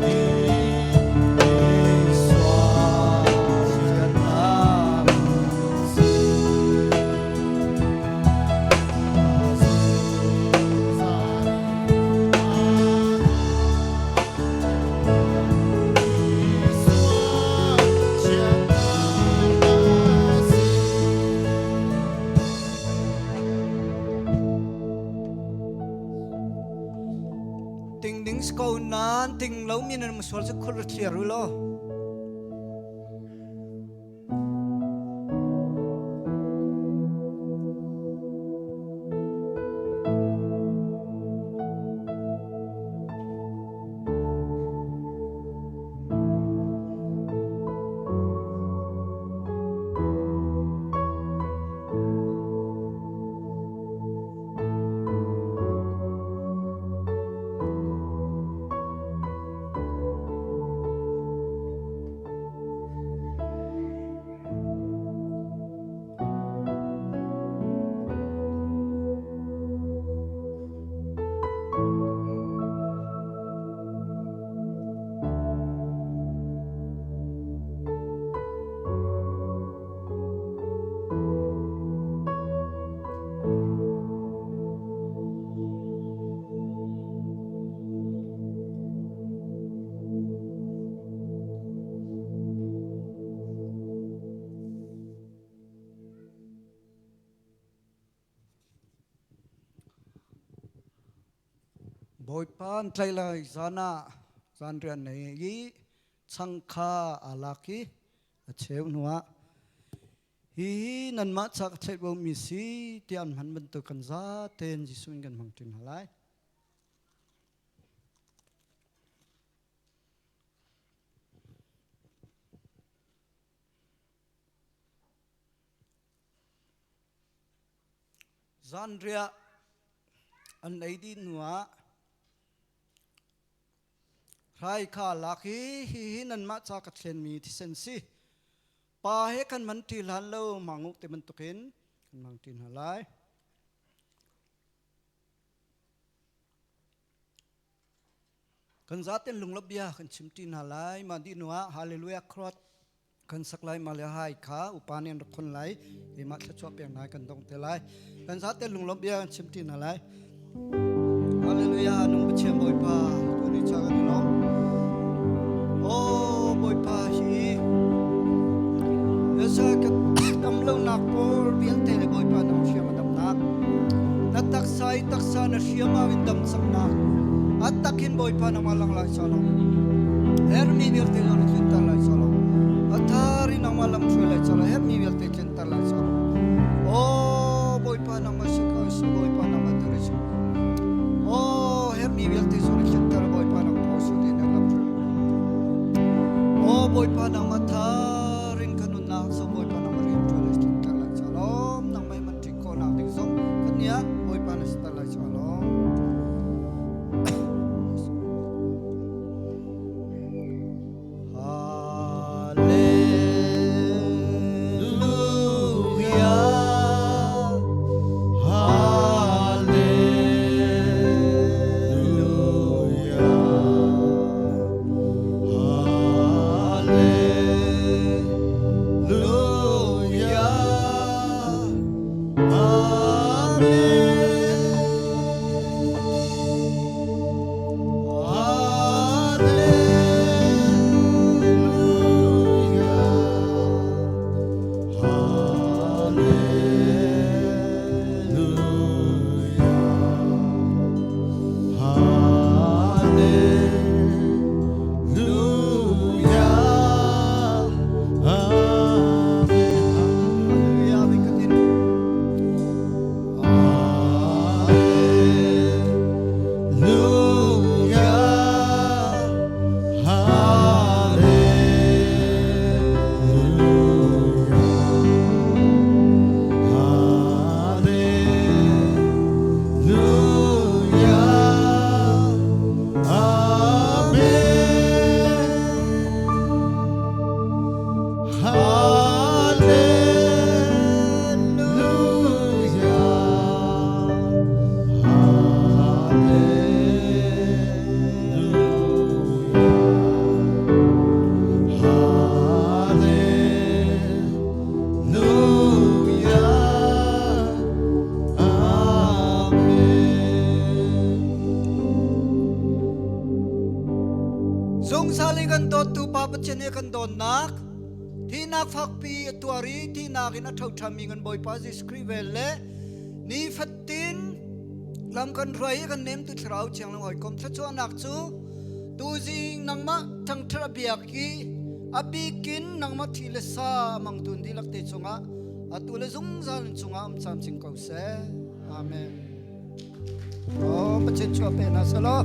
Speaker 1: Misual thiannak a si. Zungzal Misual thiannak a si.
Speaker 8: Ting ding si ko nan ting lo mi nan masual cu khul thliar u law. Bawipa an tlai lai zan ah zan rian nei i chang kha aa lak i a cheu hnuah hihi nanmah ca ka theih bomi si tiah an hman bantuk kan zatein Jesuh in kan hmang ṭi hna lai. Zanriah an ei dih hnuah hrai kha lak i hihi nanmah ca ka thlenmi thisen si. Pa he kan man ṭi hlan lo manguk te bantukin kan mang ṭi hna lai. Kan zaten lunglawmh bia kan chim ṭi hna lai. Mah dih hnuah Hallelujah Cross kan sak lai ma le hai kha upa nih an rak khon lai. Keimah thluachuah pek hna kan dong te lai. Kan zaten lunglawmh bia kan chim ṭi hna lai. Hallelujah nung Pathian Bawipa tu ni cha kan i lawm. Oh Bawipa hi Nasa ka tam lo nak pawl vialte le Bawipa nang hriam a damnak. Na taksa i taksa na hriam ah in dam cangnak. A takin Bawipa nangmah lang lai salom. Hermi vialte zong na tlinter lai salom. A thar in nangmah lam hruai lai salom. Hermi vialte tlinter lai salom. Oh Bawipa nangmah si ko si Bawipa nangmah tu si. Oh hermi vialte zong na tlinter Bawipa nang phaw su din lam hruai. Oh Bawipa nangmah thar in kan nunnak so Bawipa nangmah rian ṭuan lai tlinter lai salom. Nangmah man ṭi khawhnak ding zong kan nia Bawipa na si lai salom. Hallelujah.
Speaker 1: Hallelujah.
Speaker 8: Hallelujah. May katin. Zungsal i kan dawttu Pa Pathian he kan dawtnak, thihnak fakpi a tuar i thihnak in a ṭhoṭhami kan Bawipa Jesuh Khrih vel le nifatin lam kan hruai i kan nemtu Thlarau Thianghlim hawikom thluachuahnak cu tuzing nangmah thangṭhat a biak i a bikin nangmah thi le sa a mangtu dihlak te cungah atu le zungzal in cungah um camcin ko seh. Amen. Oh, Pathian chuah pe hna selaw.